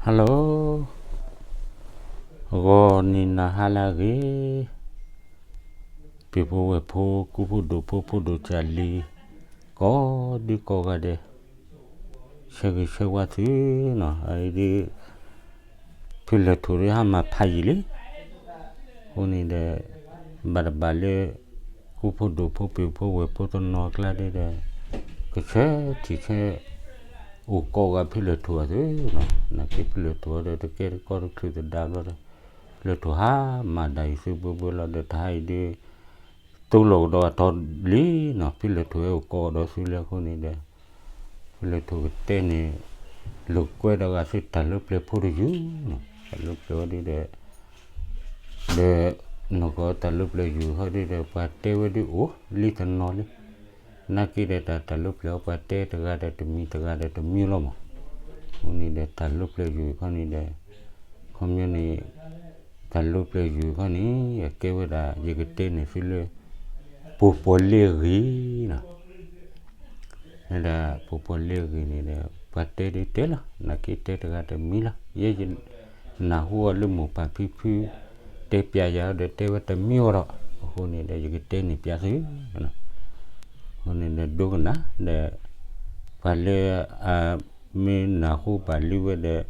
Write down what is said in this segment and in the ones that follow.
Hello, ဂီၤနံၤနၤဟါလၢအဂ့ၤ, ပုၢ်ဖိဝဲၢ်ဖိ ကူဖိဒိၣ်ဖိ ဖိဒိၣ်ကၢ်လံၤ ကိးဒုကိးဂၤဒဲး, ဆၢဂ့ၤဆၢဝါသုနီၤ, အံၤဒ် ဖုလဲၤထိၣ်ဒ်ဟါမၢ်ဖးယံာ်လံ, အဃိန့ၣ်ဒီး ဘၣ်တဘၣ်လၢ ကူဖိဒိၣ်ဖိ ပုၢ်ဖိဝဲၢ်ဖိတနီၤကျါဒ်ဒီး ကဆၢထံၣ်ဆၢ အိၣ်ကိးဂၤဖုလဲၤထိၣ်အသုနီၤ, နာ်က့ဖုလဲၤထိၣ်ဒီး တကဲတကီတချုးသဒါဘျီဒီး လဲၤထိၣ်ဟါမၢ်ဒၣ်အံၤသုဘှ့ဘှ့လီၤဒီး တဟါအံၤဒ် တိလီၤကဒီးအတီၤလံနီၤ, ဖုလဲၤထိၣ်ဟဲအိၣ်ကိးဒီးသုလၢအဃိန့ၣ်ဒီး ဖုလဲၤထိၣ်ကတဲန့ၣ် လိာ်ကွဲဒီးဂၤသုတၢ်လၢပျၢၤဖိတယုၢ်နီၤ, တၢ်လၢပျၢၤဝဲဒ်ဒီး ဒီး နီၢ်ကီၢ်တၢ်လၢပျၢၤယုၢ်ဟီဒ်ဒီး ပှၤတဲဝဲဒ်အိၣ်လံတနီၤလံ, နာ်က့ဒီးတၢ် တၢ်လၢပျၢၤအီၤ ပှၤတဲတဂၤဒီးတမံၤ တဂၤဒီးတမံၤလီၤမး, အဃိန့ၣ်ဒီးတၢ်လၢပျၢၤယုၢ်ခီန့ၣ်ဒီး ခီပညီန့ၣ် တၢ်လၢပျၢၤယုၢ်ခီန့ၣ် အကဲဝဲဒၣ် ယကတဲန့ၣ်သုလၢ ပူၤပီၣ်လ့အဂ့ၢ်နီၤ, ဝဲဒၣ်ပူၤပီၣ်လ့အဂ့ၢ်န့ၣ်ဒီး ပှၤတဲဒ်တဲလီၤ, နာ်က့တဲတဂၤတမံၤလီၤ, ယဲယ နၢ်ဟူအီၤလၢမိၢ်ပၢ်ဖံဖု တဲပျးယၤဒီးတဲဝဲတမံၤအီၤဒီး အဃိန့ၣ်ဒီး ယကတဲန့ၣ်ပျးသု, အဃိန့ၣ်ဒီးဒိကနၣ်ဒီး ပှၤလၢ မ့ၢ်နၢ်ဟူဘၣ်လံဝဲဒီး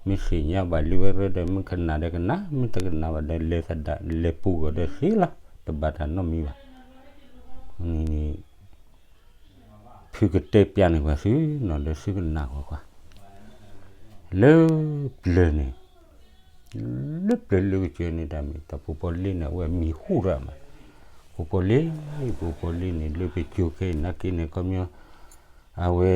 မ့ၢ်သ့ၣ်ညါဘၣ်လံဝဲဒီး မ့ၢ်ကနၣ်ဒီးကနၣ်, မ့ၢ်တကနၣ်ဘၣ်ဒီး လဲၤသဒၣ်လဲၤပူၤကီးဒီးသ့လီၤ, တဘၣ်တၢ်နီတမံၤဘၣ်, န့ၣ် ဖုကတဲပျးန့ၢ်ပှၤသုနီၤ ဒီးသုကနၣ်ကွၢ်ကွၢ်, လၢပျၢၤန့ၣ် လၢပျၢၤလၢကစၢၤန့ၣ် တၢ်မ့ၢ်တၢ်ပူၤပီၣ်လ့န့ၣ် အဝဲမံၤဟူးတၢ်မး, ပူၤပီၣ်လ့ ပူၤပီၣ်လ့န့ၣ် လၢပစိၤခဲအံၤနာ်က့န့ၣ် ခီပညီ အဝဲ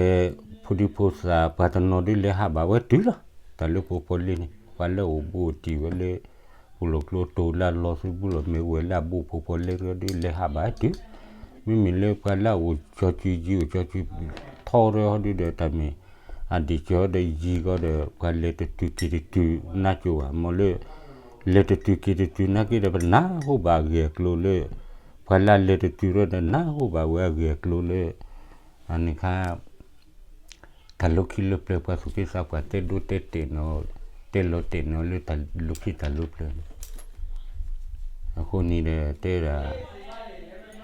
ဖိဒံဖိသၣ်ပှၤတနီၤဒ်လဲၤဟးဘၣ်ဝဲတုၤလီၤ, တၢ်လၢပူၤပီၣ်လ့န့ၣ် ပှၤလၢအိၣ်ဘူးအိၣ်တံၢ်ဝဲလၢ ပူၤလီၢ်ကျိတိၤလၢလီၤသုးဘူးလီၢ်မ့ၢ်ဝဲလၢအဘူးပူၤပီၣ်လ့ဒ်လဲၤဟးဘၣ်တုၤ, မ့မ့ၢ်လၢပှၤလၢအအိၣ်ကၠီၤစုၤယံၤအိၣ်ကၠီၤစုၤထီရၢဟီဒ်ဒီးတၢ်မ့ၢ် အဒံၣ်ကၠီၤဒီးယံၤကီးဒီး ပှၤလဲၤတတုၤက့ၤတတုၤ နါစိၤဘၣ် မ့ၢ်လၢ လဲၤတတုၤက့ၤတတုၤနာ်က့ဒီး ပနၢ်ဟူဘၣ်အဂ့ၢ်အကျိၤလၢ ပှၤလၢအလဲၤတတုၤဒီး နၢ်ဟူဘၣ်ဝဲအဂ့ၢ်အကျိၤလၢ အန့ၣ်ခါ တၢ်လၢခံလၢပျၢၤ ပှၤသူၣ်က့သးပှၢ်တဲဒိတဲတဲာ်နီၤ တဲလီၤတဲာ်နီၤလၢတၢ်လၢခံတၢ်လၢပျၢၤန့ၣ်, အဃိန့ၣ်ဒီးတဲဒၣ်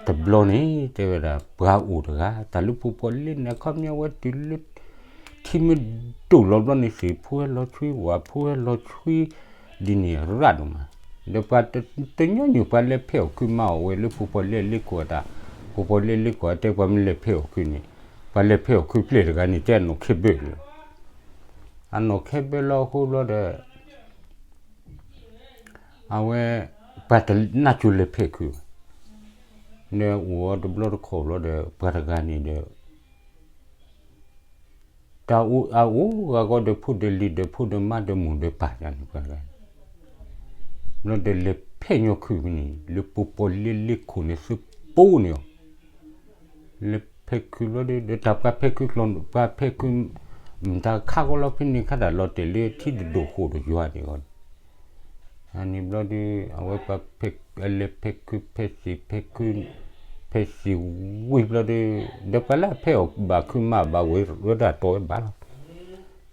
တဘျီန့ၣ် တဲဝဲဒၣ်ပှၤအိၣ်တဂၤ တၢ်လၢပူၤပီၣ်လ့န့ၣ် အခီပညီဝဲတုၤလၢ ထံမ့ၢ်ဒိၣ်လီၤဘျီန့ၣ် သ့ၣ်ဖိဟဲလီၤဆွံ ဝၣ်ဖိဟဲလီၤဆွံ ဒ်န့ၣ်ရၣ်ဒိၣ်မး, ဒီးပှၤတညီနုၢ်ပှၤလဲၤဖဲအီၣ်ခုမၤအီၣ်ဝဲလၢပူၤပီၣ်လ့အလ့ခိၣ်အတၢ်, ပူၤပီၣ်လ့အလ့ခိၣ်အတဲပှၤမ့ၢ်လဲၤဖဲအီၣ်ခုန့ၣ်, ပှၤလဲၤဖဲအီၣ်ခုပျဲၢ်တဂၤန့ၣ် တဲအနီၢ်ခဲဘၢလီၤ, အနီၢ်ခဲဘၢလီၤအဃိဘျီဒီး အဝဲ ပှၤတနၢ်ကၠိလဲၤဖဲခုဘၣ်, ဒီးအိၣ်အီၤတဘျီတခီၣ်ဘျီဒီး ပှၤတဂၤန့ၣ်ဒီး တၢ်အိၣ်အအိၣ်ဂၤဂီၢ်ဒီးဖိဒီးလံၤဒီးဖိဒီးမါဒီးမိၢ်ဒီးပၢ်ယၤန့ၣ် ပှၤတဂၤန့ၣ် ဘျီဒီးလဲၤဖဲညီခုန့ၣ် လၢပူၤပီၣ်လ့လ့ခိၣ်န့ၣ် သုးပိန့ၣ်အီၤ လဲၤဖဲခုဘျီဒီး ဒီးတၢ်ပှၤဖဲခုကျီ ပှၤဖဲခု မတၤခါကီလီၤဖဲန့ၣ်ခါတၢ်လီၤတဲာ်လၢထံတဒိၣ်ဃိၣ်တယွၤန့ၣ်အီၤ အန့ၣ်ဘျီဒီး အဝဲပှၤဖဲ လဲၤဖဲခုဖဲစံာ်ဖဲခု ဖဲစံာ်ဝံၤဘျီဒီး ဒီးပှၤလၢအဖဲအီၣ်ဘၣ်ခုမးဘၣ်ဝဲ ဝဲဒၣ်တီဝဲဘၣ်လီၤ.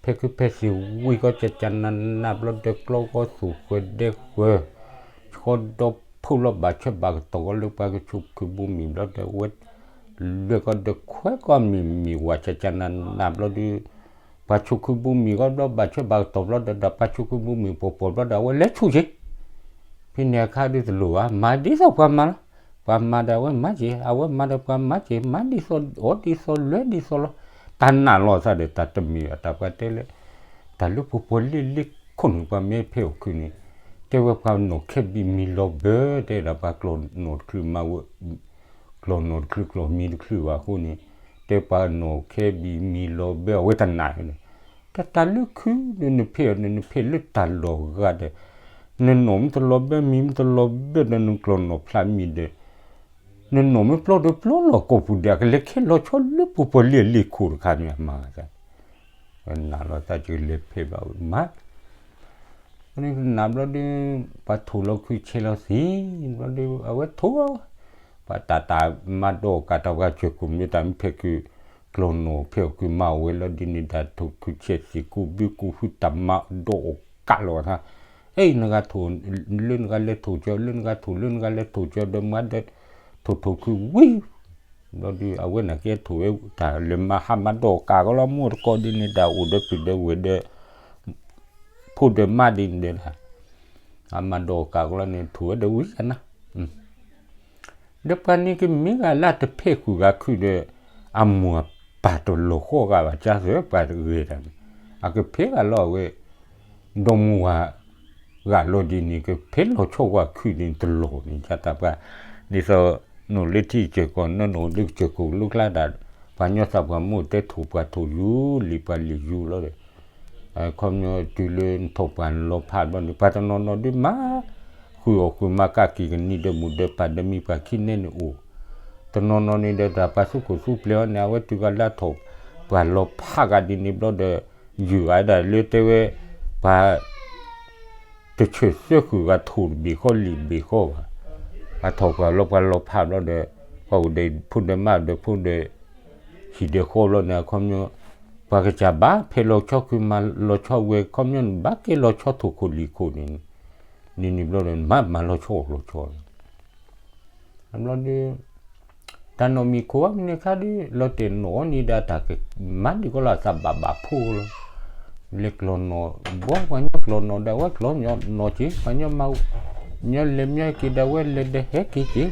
ဖဲခုဖဲစံာ်ဝံၤကီး ကကနနဘျီဒီး ကျီကီသူၣ်ဃဲၤဒဲဃဲၤ ဆှီဒီဖုလီၤ ဘၣ်ဆၢဘၣ်ကတီၢ်ကီးလၢပှၤကဆိးခုဘူးမံၤဘျီဒီး ဝဲ လွဲၢ်ကီးဒီးခွဲးကီးမံၤမံၤဝဲ ကကနနဘျီဒီး ပှၤဆိးခုဘူးမံၤကီးဘျီ ဘၣ်ဆၢဘၣ်ကတီၢ်ဘျီဒီး ဒီးပှၤဆိးခုဘူးမံၤပိာ်ပိာ်ဘျီဒီး အဝဲလဲၤဆူၣ်က့ၤ ဖဲန့ၣ်အခါဒ်သိးလိၣ်ဘၣ် မၤဒ်သိးပှၤမၤလီၤ. ပှၤမၤဒီးအဝဲမၤက့ၤ အဝဲမၤဒီးပှၤမၤက့ၤ မၤဒ်သိးအီၤဒ်သိးလွဲဒ်သိးလီၤ. တၢ်နာ်လီၤသးဒီးတၢ်တမံၤအတၢ်ပှၤတဲလၢ တၢ်လၢပူၤပီၣ်လ့လ့ခိၣ်န့ၣ် ပှၤမ့ၢ်ဖဲအီၣ်ခုန့ၣ် တဲဝဲပှၤနီၢ်ခဲဘံၣ်မံၤလီၤဘၢ တဲဒၣ်ပှၤကျီၢ်နီၢ်တချုးမၤဝဲ ကျီၢ်နီၢ်တချုးကျီၢ်မံၤတချုးဘၣ်အဃိန့ၣ် တဲပှၤနီၢ်ခဲဘံၣ်မံၤလီၤဘၢအဝဲတနာ်န့ၣ် တၢ်တၢ်လၢခုန့ၣ် နဖဲအီၤန့ၣ် နဖဲလၢတၢ်လီၢ်ဂၤဒီး နနီၢ်မ့ၢ်တလီၤဘၢမံၤမ့ၢ်တလီၤဘၢဒီး နကျီၢ်နီၢ်ဖျးမံၤဒီး နနီၢ်မ့ၢ်ပျီဒီးပျီလီၤကိာ်ပူၤဒီး အကလဲၤခဲလီၤဆီလၢပူၤပီၣ်လ့လ့ခိၣ်တခါန့ၣ် အမၤသး နာ်လီၤသးကလဲၤဖဲဘၣ်မၤ နကနၣ်ဘျီဒီး ပှၤထိၣ်လီၤခုဆဲးလီၤသံ ဘျီဒီး အဝဲထိၣ် ပှၤတၢ်တၢ်မၤဒီးကးတၢ်ပှၤစၢၤကိၣ်မ့ၢ်တၢ်မ့ၢ်ဖဲခု ဖ ကျီၢ်နီၣ်ဖဲအီၣ်ခုးမၤဝဲလီၤဒ်န့ၣ်ဒၣ် ထိၣ်ခုဆဲးစံးကူဘုကူဟုတၢ်မၤဒီးအီၣ်ကးလီၤသး, အ့ၣ်နဂၤထိၣ်, လၢနဂၤလဲၤထိၣ်ကၠီ လၢနဂၤထိၣ် လၢနဂၤလဲၤထိၣ်ကၠီဒီးမၤဒီး ထိၣ်ထိၣ်ခုဝံၤ ဘျီဒုး အဝဲန့ၣ်ကဲထိၣ်ဝဲတၢ်လဲၤမၤဟးမၤဒီးကးကီလီၤ မ့ၢ်တကိးဒ်န့ၣ် တၢ်အိၣ်ဒီးပုၢ်ဒီးဝဲၢ်ဒီး ဖိဒီးမါဒ်န့ၣ်ဒီး အမၤဒီးကးကီလီၤန့ၣ် ထိၣ်ဝဲဒီးဝံၤကနၤ ဒီးပှၤန့ၣ်ကမ့ၢ်ဂၤလၢတဖဲးဃုာ်ဂၤခုၣ်ဒီး အမိၢ်အပၢ်တလီၤဃီဂၤဘၣ် ကၢ်သၢပှၤတဂ့ၤတၢ်န့ၣ် အကဖဲးဂၤလီၤအဝဲ ဒီမါဝၤ ဂၤလီၤဒ်န့ၣ် ကဖဲးလီၤဆီဝၤခုၣ်န့ၣ်တလီၢ်န့ၣ် ကၢ်တၢ်ပှၤ ဒ်သိး နအိၣ်လၢထံကစၢၢ်ကီၢ် နအိၣ်လၢကစၢၢ်ခိၣ်လိကျါဒၣ် ပှၤညီသးပှၢ်မ့ၢ်တဲထိၣ်ပှၤထိၣ်ယူၤ လံာ်ပှၤလံာ်ယူၤလီၤဒီး ခီပညီတုၤလၢနထိၣ်ပှၤလီၤဖးဘျီန့ၣ် ပှၤတနီၤနီၤဒုးမၤ ဃုာ်အီၣ်ဃုာ်မၤကးက့ၤကနံၤဒီးမုၢ်ဒီးပၢ်ဒီးမံပှၤခံန့ၣ်န့ၣ်အိၣ် တနီၤနီၤန့ၣ်ဒီးတၢ်ပှၤသူခိၣ်သူပျဲၤအီၤန့ၣ် အဝဲတုၤဂၤလၢအထိၣ်ပှၤလီၤဖးဂၤဒ်န့ၣ်ဘျီဒီး ယုၢ်ဂၤဒၣ်လၢတဲဝဲ ပှၤ တဆၢၣ်သၢဃုာ်ဂၤထိၣ်တဘ့ၣ်ဃီလံာ်တဘ့ၣ်ဃီဘၣ် ပှၤထိၣ်ပှၤလီၤပှၤလီၤဖးဘျီဒီး ပှၤအိၣ်ဒီးဖိဒီးမါဒီးဖိဒီး ဟံၣ်ဒီးဃီဘျီန့ၣ် အခီပညီ ပှၤကစၢ်ဘၣ်ဖဲးလီၤဆီခုၣ်မၤလီၤဆီဝဲ ခီပညီနဘၣ်ကဲလီၤဆီထိၣ်ခိၣ်လံာ်ခိၣ်န့ၣ် န့ၣ်န့ၣ်ဘျီဒီး နမၤမၤလီၤဆီအီၣ်လီၤဆီ ဘျီဒီး တၢ်နီၣ်မံၤခိၣ်အမ့ၢ်န့ၣ်ခါဒီး လီၤတဲာ်နီၣ်အီၤန့ၣ်ဒီးတၢ်ကမၤဒ်ကီလီၤ အသးဘၣ်ဘၣ်ဖိလီၤ လဲၤကျီၢ်နီၣ် ဘီပှၤညီကျီၢ်နီၣ်ဒီးအဝဲကျီၢ်နီၣ်က့ၤ ပှၤညီမၤ ညီလဲၤမၠဲက့ၤဒီးအဝဲလဲၤဒီးဟဲက့ၤက့ၤဘီ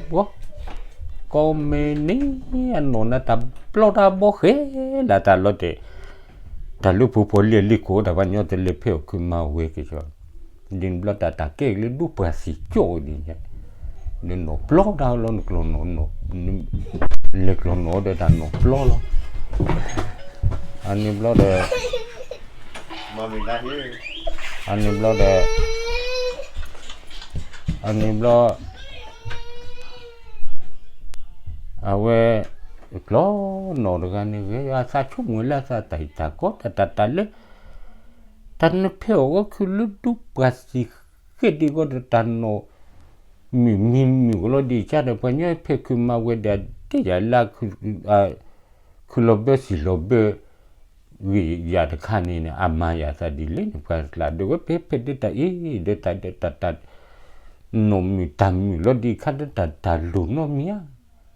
ကိးမုၢ်နံၤ အနီၣ်နၤတၢ်ပျီတၢ်ဘီဃဲလၢတၢ်လီၤတဲာ် တၢ်လၢပှၤပှၤလံၢ်လံၢ်ခိၣ် တၢ်ပှၤညီတလဲၤဖဲးအီၣ်ခုးမၤဝဲက့ၤကီ ဒ်န့ၣ်ဘျီတၢ်တၢ်ကဲက့ၤလၢဒူပှၤစံၣ်ကၠီၣ်ဒ်န့ၣ် နနီၣ်ပျီတၢ်လီၤ နကျီၢ်နီၣ် လဲၤကျီၢ်နီၣ်ဒီးတၢ်နီၣ်ပျီလီၤ အန့ၣ်ဘျီဒီး အန့ၣ်ဘျီဒီး အန့ၣ်ဘျီ အဝဲ ကျီၢ်နီၣ်တဂၤန့ၣ်ဂ့ၤ အသးဆိကမိၣ်လၢအသးတၢ်ဟံၣ်တၢ်ကီ တၢ်တၢ်တၢ်လၢ တၢ်နဖဲးအီၣ်ဝဲခုးလၢဒူပှၤစံၣ်ဃဲဒ်ဂီၢ်ဒီးတၢ်နီၣ် မုၢ်မံမုၢ်ကလီဒ်ကၢ်ဒီး ပှၤညီဖဲးခုးမၤဝဲဒီး တဲယၤလၢ ခုးလီၤဘၢစံၣ်လီၤဘၢ ဂ့ၤယၤတခါန့ၣ်န့ၣ် အမၤယၤသးဒ်လဲၣ်န့ၣ် ပှၤကျါဒီးဝဲဖဲးဖဲးဒ်တၢ်အံၤ ဒီးတၢ်ဒီးတၢ်တၢ် နီၣ်မုၢ်တၢ်မုၢ်လီၤဒ်ခါဒီးတၢ်တၢ်လိၣ်နီတမံၤဧါ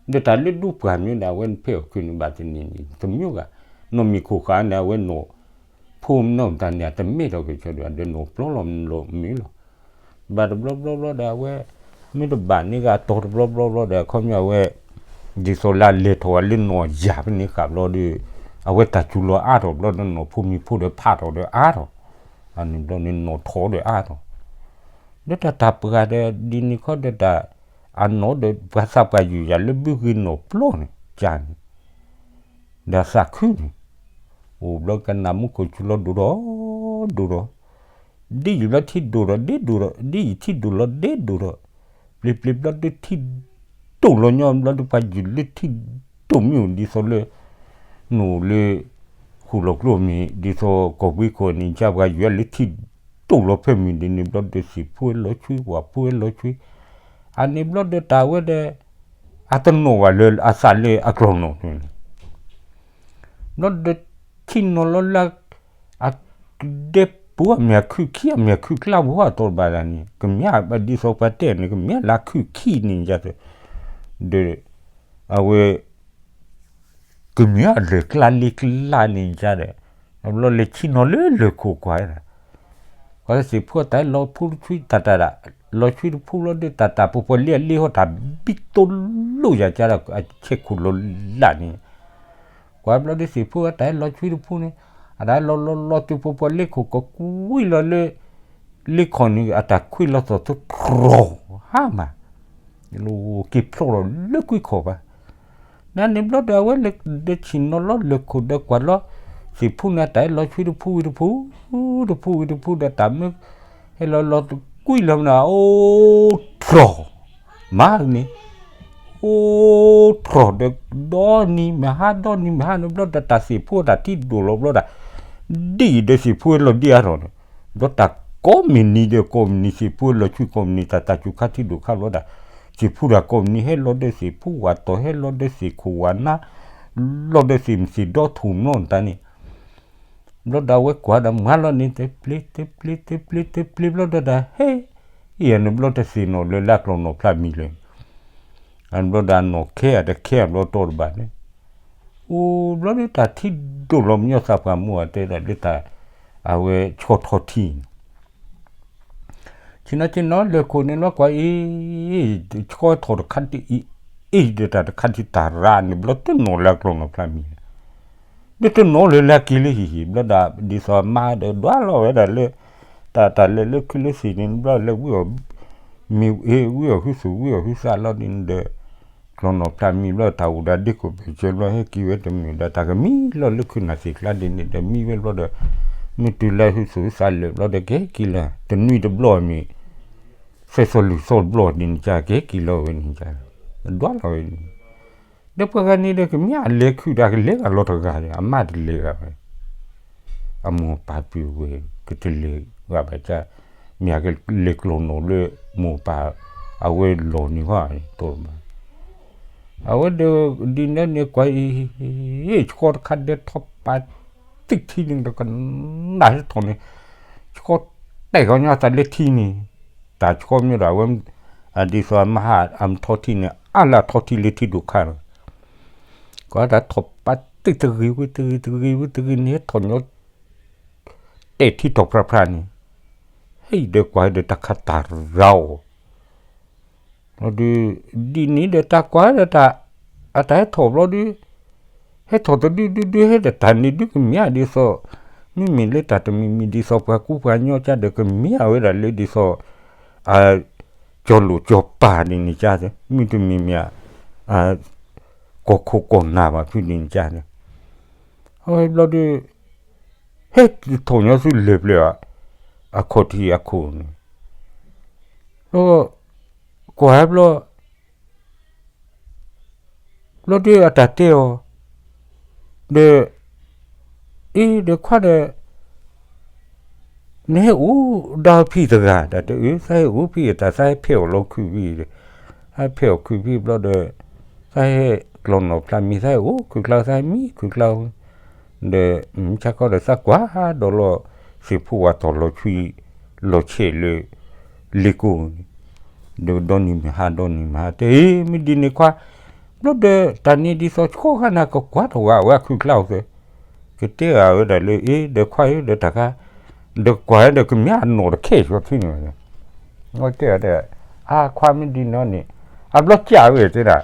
ဒီးတၢ်လၢဒူပှၤမ့ၢ်ဒီး အဝဲဖဲးအီၣ်ခုးန့ၣ်ဘၣ်တနံၤန့ၣ် တမ့ၢ်ဂ့ၤ နီၣ်မံၤခိၣ်ဃာ်န့ၣ် အဝဲနီၣ် ဖိမနီၣ်တၢ်န့ၣ် အတမ့ၢ်ထီၣ်က့ၤဆိဒီး အဒိးနီၣ်ပျီလီၤမုၢ်လီၤမ့ၢ်လီၤ ဘၣ်တဘျီဘျီဘျီဒီး အဝဲ မ့ၢ်တဘၣ်န့ၢ်ဂ့ၤအတီၤတဘျီဘျီဘျီဒီး အခီပညီအဝဲ ဒ်သိးလၢအလဲၤထီၣ်ဝဲလၢနီၣ်ယၤဖဲန့ၣ်ဃာ်ဘျီဒီး အဝဲတၢ်စူၤလီၤအါထီၣ်ဘျီဒီး နီၣ်ဖိမံၤဖိဒီးဖးထီၣ်ဒီးအါထီၣ် အန့ၣ်ဘျီန့ၣ်နီၣ်ထီၣ်ဒီးအါထီၣ် ဒီးတၢ်တၢ်ပှၤဒီး ဒ်န့ၣ်ခီဒီးတၢ် အနီၣ်ဒီးပှၤသးပှၢ်ယုၢ်ယၤလၢဘုဂ့ၤနီၣ်ပျီန့ၣ် ကၢ်န့ၣ် ဒီးသးခုန့ၣ် အိၣ်ဘျီကနၣ်မူခိၣ်စူၤလီၤဒိၣ်ဒီး ဒိၣ်ဒီး ဒ်ယံာ်ဘျီထံဒိၣ်ဒီးဒ့ဒိၣ်ဒီး ဒ်ယံာ်ထံဒိၣ်လီၤဒ့ဒိၣ်ဒီး ပျ့ၤပျ့ၤဘျီဒီးထံဒိၣ်လီၤညီဘျီဒီး ပှၤယုၢ်လၢထံဒိၣ်မ့ၢ်အိၣ်ဒ်သိးလၢ နအိၣ်လၢ ဃိၣ်လီၤကျိမ့ၢ် ဒ်သိးကီၢ်ဘှံးခိၣ်န့ၣ် ကၢ်ပှၤယုၢ်လၢထံဒိၣ်လီၤဖဲမုၢ်ဒ်န့ၣ်ဘျီဒီး စံၣ်ဖိဝဲလီၤဆွံ ဝၣ်ဖိဝဲလီၤဆွံ အန့ၣ်ဘျီဒီးတၢ်ဝဲဒီး အတနီၣ်ဘၣ်လၢအသးလၢအကျီၢ်နီၣ်န့ၣ် ဘျီဒီး ထံနီၣ်လီၤလၢ အဒဲပူၤအမ့ၢ်အခုၣ်ခံ အမ့ၢ်အခုၣ်ကျါပူၤအတီၤတဘၣ်ဒၣ်န့ၣ် ကမ့ၢ်ဒ်သိးပှၤတဲန့ၣ် ကမ့ၢ်လၢအခုၣ်ခံန့ၣ်ယါ ဒီး အဝဲ ကမ့ၢ်အလဲၤကျါလ့ကျါန့ၣ်ယါဒီး ဘျီလဲၤထံနီၣ်လၢလၢၢ်ခိၣ်ကွၢ်ဒၣ် ကွၢ်စံၣ်ဖိအတၢ်လီၤဖူတဆွံတၢ်တၢ်ဒၣ် လီၤဆွံတဖူလီၤဒီးတၢ်တၢ် ပှၤပှၤလ့အလ့ဟီတၢ်ဘံတိလိၣ်ယၤကၢ်ဒီး အဆဲခိၣ်လီၤလၢ်န့ၣ် ကွၢ်ဘျီဒီးစံၣ်ဖိအတၢ်လီၤဆွံတဖူန့ၣ် အတၢ်လီၤလီၤလီၤတုၤပှၤပှၤလ့ခိၣ်ကီးကွံလီၤလၢ လ့ခီၣ်န့ၣ် အတၢ်ခွံလီၤသီၣ်သတြီၤဟါမၢ် က့ၤဖျိထီၣ်လၢကွံခီၣ်ဘၣ် နန့ၣ်ဘျီဒီးအဝဲလဲၤဒၢထံၣ်နီၤလီၤလၢၢ်ခိၣ်ဒီးကွၢ်လီၤ စံၣ်ဖူန့ၣ် တၢ်ဟဲလီၤဆွံတဖူဝံၤတဖူ တဖူဝံၤတဖူဒီးတၢ်မ့ၢ် ဟဲလီၤလီၤကွံလီၤမနုၤ အိၣ်ထြီၣ် မၤန့ၣ် အိၣ်ထြီၣ်ဒီး ဒီနံၤမဟါ ဒီနံၤမဟါန့ၣ်ဘျီဒီး တၢ်စံၣ်ဖူတၢ်ထံဒိၣ်လီၤဘျီဒီး ဒ်အံၤဒီးစံၣ်ဖူဝဲလီၤဒ်အါထီၣ်န့ၣ် ဒီးတၢ်ကိးမုၢ်နံၤဒီးကိးမုၢ်နံၤ စံၣ်ဖူဝဲလီၤဆွံကိးမုၢ်နံၤ တၢ်တၢ်စူၤခါထံဒိၣ်ခါဘျီဒီး စံၣ်ဖူတၢ်ကိးမုၢ်နံၤ ဟဲလီၤဒီးစံၣ်ဖူဝၣ်တီၢ် ဟဲလီၤဒီးစံၣ်ခိၣ်ဝၣ်နါ ဘျီဒီးသ့ၣ်မသ့ၣ်ဒီထူၣ်မီၢ်နတၢ်န့ၣ် ဘျီဒီးအဝဲကွၢ်ဒီးမၤလီၤန့ၣ် တပျ့ၤ တပျ့ၤ တပျ့ၤ တပျ့ၤ ဘျီဒီးတၢ်ဟဲ အံၤန့ၣ်ဘျီတသ့ၣ်နီၣ်လၢလၢကျီၢ်နီၣ်ဖျါမံၤလၢ အဘျီဒီးအနီၣ်ခဲအတခဲအဘျီတီတဘၣ်န့ၣ် အိၣ်ဘျီဒ်တၢ်ထံဒိၣ်လီၤမညီသးပှၢ်မူအတဲဒၣ်လၢတၢ် အဝဲဆှီထီၣ်ထံန့ၣ် ဆ့ၣ်နီၤဆ့ၣ်နီၤလဲၤခိၣ်န့ၣ်လီၤကွၢ်အံၤ ဆှီထီၣ်တခါဒ်အံၤ အ့ၣ်ဒီးတၢ်တခါဒ်တၢ်ရၣ်န့ၣ် ဘျီတနီၣ်လၢကျီၢ်နီၣ်ဖျါမံၤန့ၣ် ဒ်တနီၣ်လၢလၢက့ၤလၢဟံၣ်ဟံၣ် ဘျီဒီးဒ်သိးအမါဒီးဒွးလီၤဝဲဒၣ်လၢ တၢ်တၢ်လဲၤလၢခုလၢသ့ၣ်န့ၣ် ဘျီလဲၤဝံၤအီၤ မ့ၢ်ဝံၤအီၤဟုသူၣ်ဝံၤအီၤဟုသးလီၤဒ်န့ၣ်ဒီး ကျီၢ်နီၣ်ဖျါမံၤဘျီတၢ်အိၣ်ဒီးဒ့ခိၣ်ဘ့ၣ်စၢၤဘျီဟဲက့ၤဝဲတမုာ်ဒီးတၢ်ကမံလီၤလၢခုနၢ်သ့ၣ်ကျါဒ်န့ၣ်ဒီးမံဝဲဘျီဒီး မ့ၢ်တုၤလၢဟုသူၣ်ဟုသးလၢာ်ဘျီဒီးကဟဲက့ၤလီၤ တနွံတဘျီမ့ၢ် သဲသီၣ်လွံၢ်သီတဘျီဒ်န့ၣ်ကကဟဲက့ၤလီၤဝဲန့ၣ် ဒွးလီၤဝဲန့ၣ် ဒီးပှၤဂၤန့ၣ်ဒီးကမ့ၢ်အလဲၤခုၣ်ဒီးကလဲၤဂၤလီၤတဂၤဒီး အမါတလဲၤဂၤဝဲ အမိၢ်ပၢ်ပုၢ်ဝဲၢ်ကတလဲၤဂၤဘၣ်က မ့ၢ်အကလဲၤကျီၢ်နီၣ်လၢမိၢ်ပၢ် အဝဲလီၢ်န့ၣ်ဟီ တိၢ်ဘၣ် အဝဲဒီးဒ်န့ၣ်န့ၣ်ကွၢ်အံၤ ဆှီတခါဒဲးထီၣ်ပာ်သ့ၣ်ထံန့ၣ်ဒီးကနၣ်ဟဲထီၣ်န့ၣ် ဆှီတဲာ်ဃီညီသးလၢထံန့ၣ် တၢ်ဆှီမ့ၢ်ဒီးအဝဲ အဒ်သိးအမါဟးအမထီထံန့ၣ် အါလၢအထီထံလၢထံဒိၣ်ခါလီၤ ကွၢ်တၢ်ထီၣ်ပာ်သ့ၣ်တဂ့ၤဝံၤတဂ့ၤတဂ့ၤဝံၤတဂ့ၤန့ၣ်ဟဲထီၣ်ညီ တဲာ်ထံထီၣ်ဖြါဖြါန့ၣ် ဟဲအံၤဒီးကွၢ်ဒီးတၢ်ခးတၢ်ရၤအီၤ ဒီး ဒ်န့ၣ်ဒီးတၢ်ကွၢ်ဒီးတၢ် အတၢ်ဟဲထီၣ်ဘျီဒု ဟဲထီၣ်တဒုဒုဒုဟဲဒီးတၢ်န့ၣ်ဒုကမ့ၢ်ဒ်သိး မ့မ့ၢ်လၢတၢ်တမံၤမံၤဒ်သိးပှၤကူပှၤကညီကါဒီးကမ့ၢ်အဝဲဒၣ်လၢဒ်သိး ကၠီၤလိာ်ကၠီၤပၤဒ်န့ၣ်ကါ မ့တမ့ၢ်မ့ၢ် ကီၢ်ခိၣ်ကီၢ်နၢ်ဘၣ်ဖုဒ်န့ၣ်ကါန့ၣ် အဝဲဘျီဒု ဟဲထီၣ်ညီဆူလဲၤပျဲၢ် အခီၣ်ထံးအခိၣ်န့ၣ် ဒီး ကွၢ်ဘျီ ဘျီဒုအတၢ်တဲအီၤ ဒီး အ့ ဒီးခွါဒီး နဟဲအိၣ်ဒီးဖံတဂၤ တၢ်တဲအၢ သးဟဲအိၣ်ဖံအတၢ် သးဟဲဖဲးအီၣ်လီၤခုၣ်ဖံ သးဟဲဖဲးအီၣ်ခုၣ်ဖံဘျီဒီး သးဟဲကျီၢ်နီၣ်ဖျါမံၤ သးဟဲအိၣ်ခုၣ်ကျါ သးဟဲမံခုၣ်ကျါ ဒီး မုၢ်ဆါခီဒီးသးကွၢ်ဒီးလီၤ သ့ၣ်ဖိဝၤတီၢ်လီၤဆွံ လီၤဆဲးလၢ လ့ကိၣ်န့ၣ် ဒီးဒီနံၤမုၢ်ဟါ ဒီနံၤမုၢ်ဟါ တဲ အ့ မ့ၢ်ဒ်န့ၣ်ခွါ ဘျီဒီးတၢ်န့ၣ်ဒ်သိးဆှီခါနၤ ကကွၢ်ထီၣ်ဝဲအဝဲခုၣ်ကျါအီၤသ့ ကတဲဂၤဝဲဒၣ်လၢ အ့ ဒီးခွါဧၢ ဒီးတၢ်ခါ ဒီးကွၢ်ဒီးကမ့ၢ်အနီၣ်တခဲဆှီထံန့ၣ်ဝဲ တဲဒီး အါခွါမ့ၢ်ဒ်န့ၣ်န့ၣ် အဘျီကၢ်ဝဲတဲဒၣ်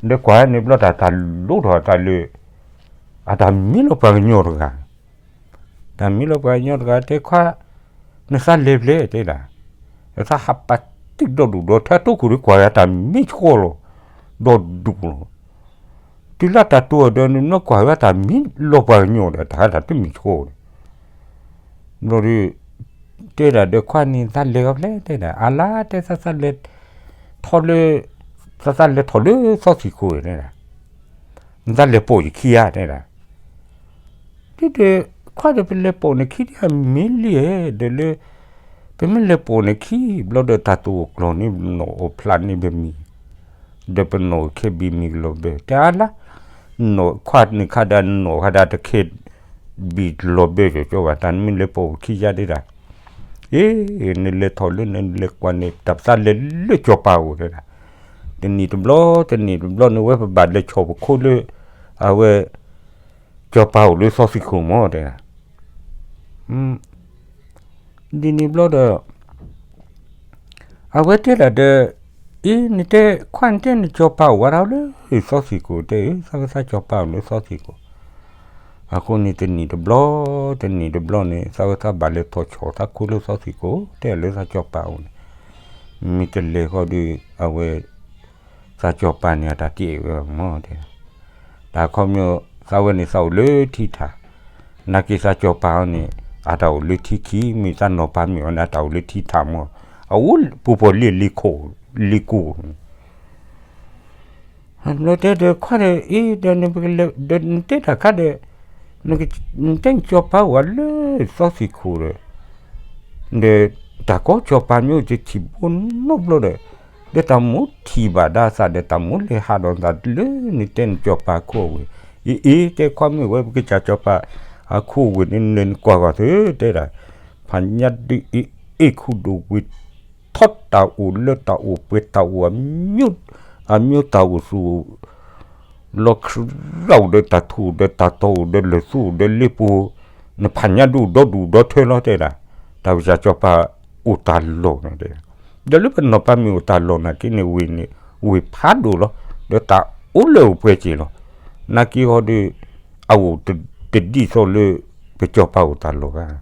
ဒီးကွၢ်န့ၣ်ဘျီတၢ် တၢ်လိၣ်ထီၣ်တၢ်လၢ အတၢ်မံလီၤပှၤကညီတဂၤ တၢ်မံလီၤပှၤကညီတဂၤတဲခွါ နသးလဲၤဖျဲၣ်တဲဒၣ် သးဟးပာ်တံၢ်ဒီဒူၣ်ဒီထၢတိခိၣ်ဒီးကွၢ်ဂၤတၢ်မံဆှီလီၤ ဒီဒူၣ်လီၤ တုၤလၢတၢ်တိၤအီၤဒီးနကွၢ်ဂၤတၢ်မံလီၤပှၤကညီဒီး တၢ်ဟးတၢ်တမံဆှီဒီး ဘျီဒီး တဲဒၣ်ဒီးခွါန့ၣ် သးလဲၤဂီၤဖျဲၣ်တဲဒၣ် အလါတဲသးသးလဲၤ ထီၣ်လၢ သးသးလဲၤထီၣ်လၢသီသံၣ်ခိၣ်တဲဒၣ် နသးလဲၤပိာ်ယခံဧါတဲဒၣ် ဒ်ဒီး ခွါဒီးပလဲၤပိာ်နခံဒ်အမ့ၢ်လံဧါ ဒီးလၢ ပမ့ၢ်လဲၤပိာ်နခံ ဘျီဒီးတၢ်တိာ်အကျီၢ်န့ၣ် နီၣ်အီၣ်ဖျါန့ၢ်ဘၣ်မံၤ ဒီးပနီၣ်ခဲဘံၣ်မံၤကလီၤဘၢၣ် တဲအါလါ နီၣ်ခွါန့ၣ်ခါဒၣ်နီၣ်ခါဒၣ်တခဲ ဘံၣ်လီၤဘၢၣ်ကၠီကၠီဘၣ် တၢ်နမ့ၢ်လဲၤပိာ်ပခံယါဒၣ် အ့ နလဲၤထီၣ်လၢနလဲၤကွၢ်န့ၣ် တၢ်ပသးလဲၤလၢကၠီၤပၤအိၣ်တဲဒၣ် တနံၣ်တဘျီ တနံၣ်တဘျီန့ၣ် ဝဲပဘၣ်လဲၤဆီၣ်ပခိၣ်လၢ အဝဲ ကၠီၤပၤအိၣ်လၢသီသံၣ်ခိၣ်မၢ်တဲဒၣ် ဒ်န့ၣ်ဘျီဒီး အဝဲတဲဒၣ်ဒီး အ့ နတဲ ခွါနတဲနကၠီၤပၤအိၣ်ဝဲဒၣ်လၢသီသံၣ်ခိၣ် တဲအ့ သးဝဲသးကၠီၤပၤအိၣ်လၢသီသံၣ်ခိၣ် အဃိန့ၣ်တနံၣ်တဘျီ တနံၣ်တဘျီန့ၣ် သးဝဲသးဘၣ်လဲၤထီၣ်ဆီၣ်သးခိၣ်လၢသီသံၣ်ခိၣ် တဲလၢသးကၠီၤပၤအိၣ်န့ၣ် မ့ၢ်တလဲၤဃီဒီး အဝဲ သးကၠီၤပၤန့ၣ် အတၢ်တအဲၣ်ဝဲမၢ်တဲ တၢ်ခီမ့ၢ် သးဝဲန့ၣ်သးအိၣ်လၢထံထၣ် နာ်က့သးကၠီၤပၤအီၤန့ၣ် အတၢ်အိၣ်လၢထံခံ မ့ၢ်သးနီၢ်ပၤမ့ၢ်အီၤန့ၣ် အတၢ်အိၣ်လၢထံထၣ်မၢ် အအိၣ်ပူၤပီၣ်လံလံခိၣ် လံကိၣ် ဘျီတဲဒီးခွါဒီး အ့ ဒီးနတဲတၢ်ခါဒီး နတဲနကၠီၤပၤအိၣ်ဝဲလၢသီသံၣ်ခိၣ်ဒီး ဒီးတၢ်ကီကၠီၤပၤမ့ၢ်အိၣ်တထံၣ်ဘိနီတဘျီဒီး ဒီးတၢ်မိၣ်ထံၣ်ဘၣ်ဒၣ်သးဒီး တၢ်မိၣ်လဲၤဟးဒီးသးလၢနတဲနကၠီၤပၤခိၣ်အဝဲ အ့ အ့ တဲခွါမုၣ်ဝဲ ပကစၢ်စီၤပၤ အခိၣ်ဝ့ၢ်န့ၣ် နလဲၤနကွၢ်ဂီၤသု တဲဒၣ်, ဖးညါဒုး အ့ အ့ ခူဒိၣ်ဝ့ၢ် ထီၣ်တၢ်အိၣ်လၢတၢ်အိၣ်ပှဲၤတၢ်အိၣ်အမျိုး အမျိုးတၢ်အိၣ်ဆူၣ် လီၤခရၣ်အိၣ်ဒီးတၢ်ထူၣ်ဒီးတၢ်တီၤအိၣ်ဒီးလၢၢ်သူအိၣ်ဒီးလ့ပူၤ, နဖးညါဒုးဒီဒူၣ်ဒီထၢလီၤတဲဒၣ်, တၢ်ဝံသးစီၤပၤအိၣ်တၢ်လီၢ်န့ၣ်တဲ, ဒီးလၢပနီၢ်ပၤမ့ၢ်အိၣ်တၢ်လီၢ်နာ်က့န့ၣ် ဝ့ၢ်န့ၣ် ဝ့ၢ်ဖးဒိၣ်လီၤ, ဒီးတၢ်အိၣ်လၢအိၣ်ပှဲၤစ့ၢ်လီၤ, နာ်က့ဟီဒီး အအိၣ်တဒ်သိးလၢ ပစီၤပၤအိၣ်တၢ်လီၢ်ဘၣ်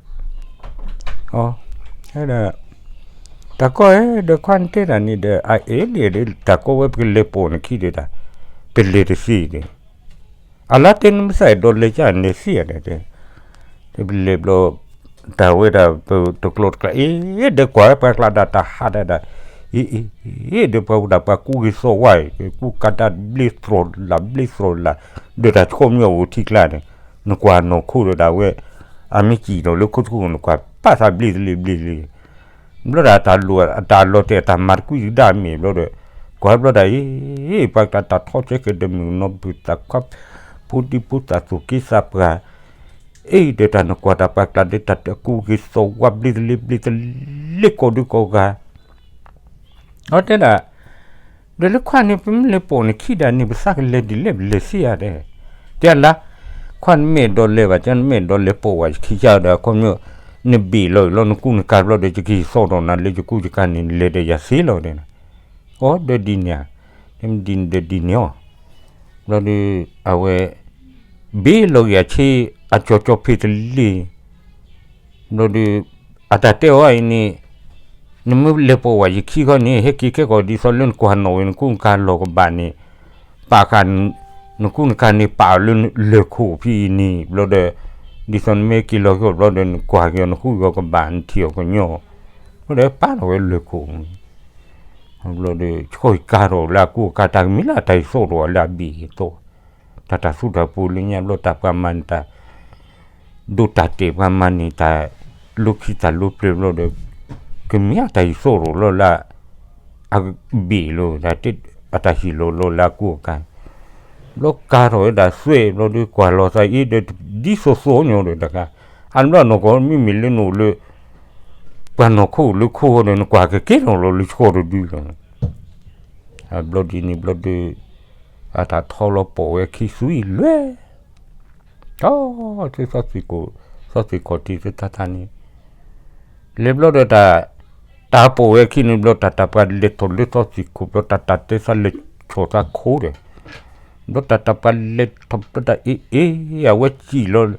တၢ်ကီၢ်ဧၢ ဒီးခွါန့ၣ်တဲဒၣ်န့ၣ်ဒီး အအ့လံဒီး တၢ်ကီဝဲပကလဲၤပိာ်နခံဒီးဒၣ်, ပလဲၤတသ့ဒီး, အလါတဲနမ့ၢ်သးအဲၣ်ဒိးလဲၤကၢ်န့ၣ်သ့ဧါဒီး, ပလဲၤဘျီ တၢ်ဝဲဒၣ်ပတကျိးတကျါ အ့ ဒီးကွၢ်ဝဲပှၤကျါဒၣ်တၢ်ဟးဒၣ်ဒၣ်, အ့ အ့ အ့ ဒီးပှၤဝဲဒၣ်ပှၤကူဂ့ၤသီဝါအံၤ ကူကးတၢ်ဘျ့သြီၤလၢ်ဘျ့သြီၤလၢ်, ဒီးတၢ်ဆှီမီၤအိၣ်ထံကျါန့ၣ်, နကွၢ်နီၢ်ခိဒီးဒၣ်ဝဲ, အမ့ၢ်စံၣ်ဒီးလၢခိတခိၣ်နကွၢ်ပာ်သးဘျ့သလ့ဘျ့သလ့ ဘျီဒၣ်တၢ်လိၣ်အတၢ်လီၤတဲာ်အတၢ်မၤတကွံတဒါမ့ၢ်ဘျီဒီး, ကွၢ်ဘျီဒၣ်အံၤ, ပှၤကျါတၢ်ထီၣ်ဆဲက့ၤဒီးမုၢ်နီၢ်ဘုၣ်သးခွါ, ဖိဒံဖိသၣ်သူၣ်က့သးပှၢ်, အ့ၣ်ဒီးတၢ်နကွၢ်တၢ်ပှၤကျါဒီးတၢ်ကူဂ့ၤသီဝါဘျ့သလ့ဘျ့သလ့ကိးဒုကိးဂၤ အီတဲဒၣ်, ဒီးလၢခွါန့ၣ် ပမ့ၢ်လဲၤပိာ်နခံဒၣ်န့ၣ် ပသးကလဲၤဒ်လဲၣ်ပလဲၤသ့ဧါတဲ, တဲလၢ, ခွါနမ့ၢ်အဲၣ်ဒိးလဲၤဘၣ် ကနမ့ၢ်အဲၣ်ဒိးလဲၤပိာ်ဝဲယခံကဒီး အခီပညီ, နဘ့ၣ်လီၤအံၤလီၤ နကူနကၤဘျီဒီး ယကဟ့ၣ်သီၣ်ဒီးနၤလၢယကူယကၤန့ၣ် နလဲၤဒီးယၤသ့လီၤတဲ, အီဒီးဒ်န့ၣ်ဧါ, ဒ်န့ၣ်ဒီးဒ်န့ၣ်အီၤ, ဘျီဒီး, အဝဲ, ဘ့ၣ်လီၤဂ့ၤအဆ့, အကၠီကၠီဖ့တလ့ၢ် ဘျီဒီး, အတၢ်တဲအီၤအံၤန့ၣ်, နမ့ၢ်လဲၤပိာ်ဝဲယခံခီန့ၣ် ဟဲက့ၤခဲကီးဒ်သိးလၢနကွၢ်နီၣ်ဝဲနကူနကၤလီၤကဘၣ်န့ၣ်, ပာ်ဃာ်, နကူနကၤန့ၣ်ပာ်အီၤလၢလၢၢ်ခိၣ်ဖဲအံၤန့ၣ် ဘျီဒီး, ဒ်သိးနမ့ၢ်က့ၤလီၤကီၢ်ဘျီဒီး နကွၢ်က့ၤအီၤနဃုက့ၤအီၤကဘၣ်နထံၣ်အီၤကညီ, ဘျီဒီးပာ်ထီၣ်ဝဲလၢၢ်ခိၣ် ဘျီဒီး ဆှီကၤထီၣ်လၢအကူအကၤ တၢ်ကမ့ၢ်လၢအတၢ်ဟ့ၣ်သီၣ်ထီၣ်လၢအဘ့ၣ်အသိး, တၢ်တၢ်သူတၢ်ပူၤလၢညါဘျီတၢ်ပှၤမၤန့ၢ်တၢ်, ဒိးတၢ်တဲာ်ပှၤမၤန့ၢ်တၢ်, လိခံတၢ်လိပျၢၤဘျီဒီး, ကမ့ၢ်အတၢ်ဟ့ၣ်သီၣ်ထီၣ်လီၤလၢ အဘ့ၣ်လီၤ, အတၢ်ဟ့ၣ်လီၤလီၤလၢအကူအကၤ, ဘျီကၤထီၣ်ဝဲဒၣ်သွဲၣ်ဘျီဒီးကွၢ်လီၤသးအံၤဒီး ဒ်သိးသိးညီဒီးတခါ, အဘျီနီၢ်ကီၢ်မ့မ့ၢ်လၢနအိၣ်လၢ ပှၤနီၢ်ခိၣ်လၢခိၣ်ဃီဒီး နကွၢ်ကကဲထီၣ်လီၤလၢဆှီတဒုလီၤ. အဘျီဒ်န့ၣ်ဘျီဒီး, အတၢ်ထီလီၤပိာ်ဝဲခံသွံလွဲၢ်, ထီ, သီသံၣ်ခိၣ်န့ၣ်, လဲၤဘျီဒီးတၢ်, တၢ်ပိာ်ဝဲခံန့ၣ်ဘျီ တၢ်တၢ်ပှၤလဲၤထီၣ်လၢသီသံၣ်ခိၣ်ဘျီ တၢ်တၢ်တဲသးလဲၤဆီၣ်သးခိၣ်ဒီး, ဘျီတၢ်တၢ်ပှၤလဲၤထီၣ်ဘျီတၢ်အ့ၣ်အ့ၣ် အဝဲစံၣ်လီၤ,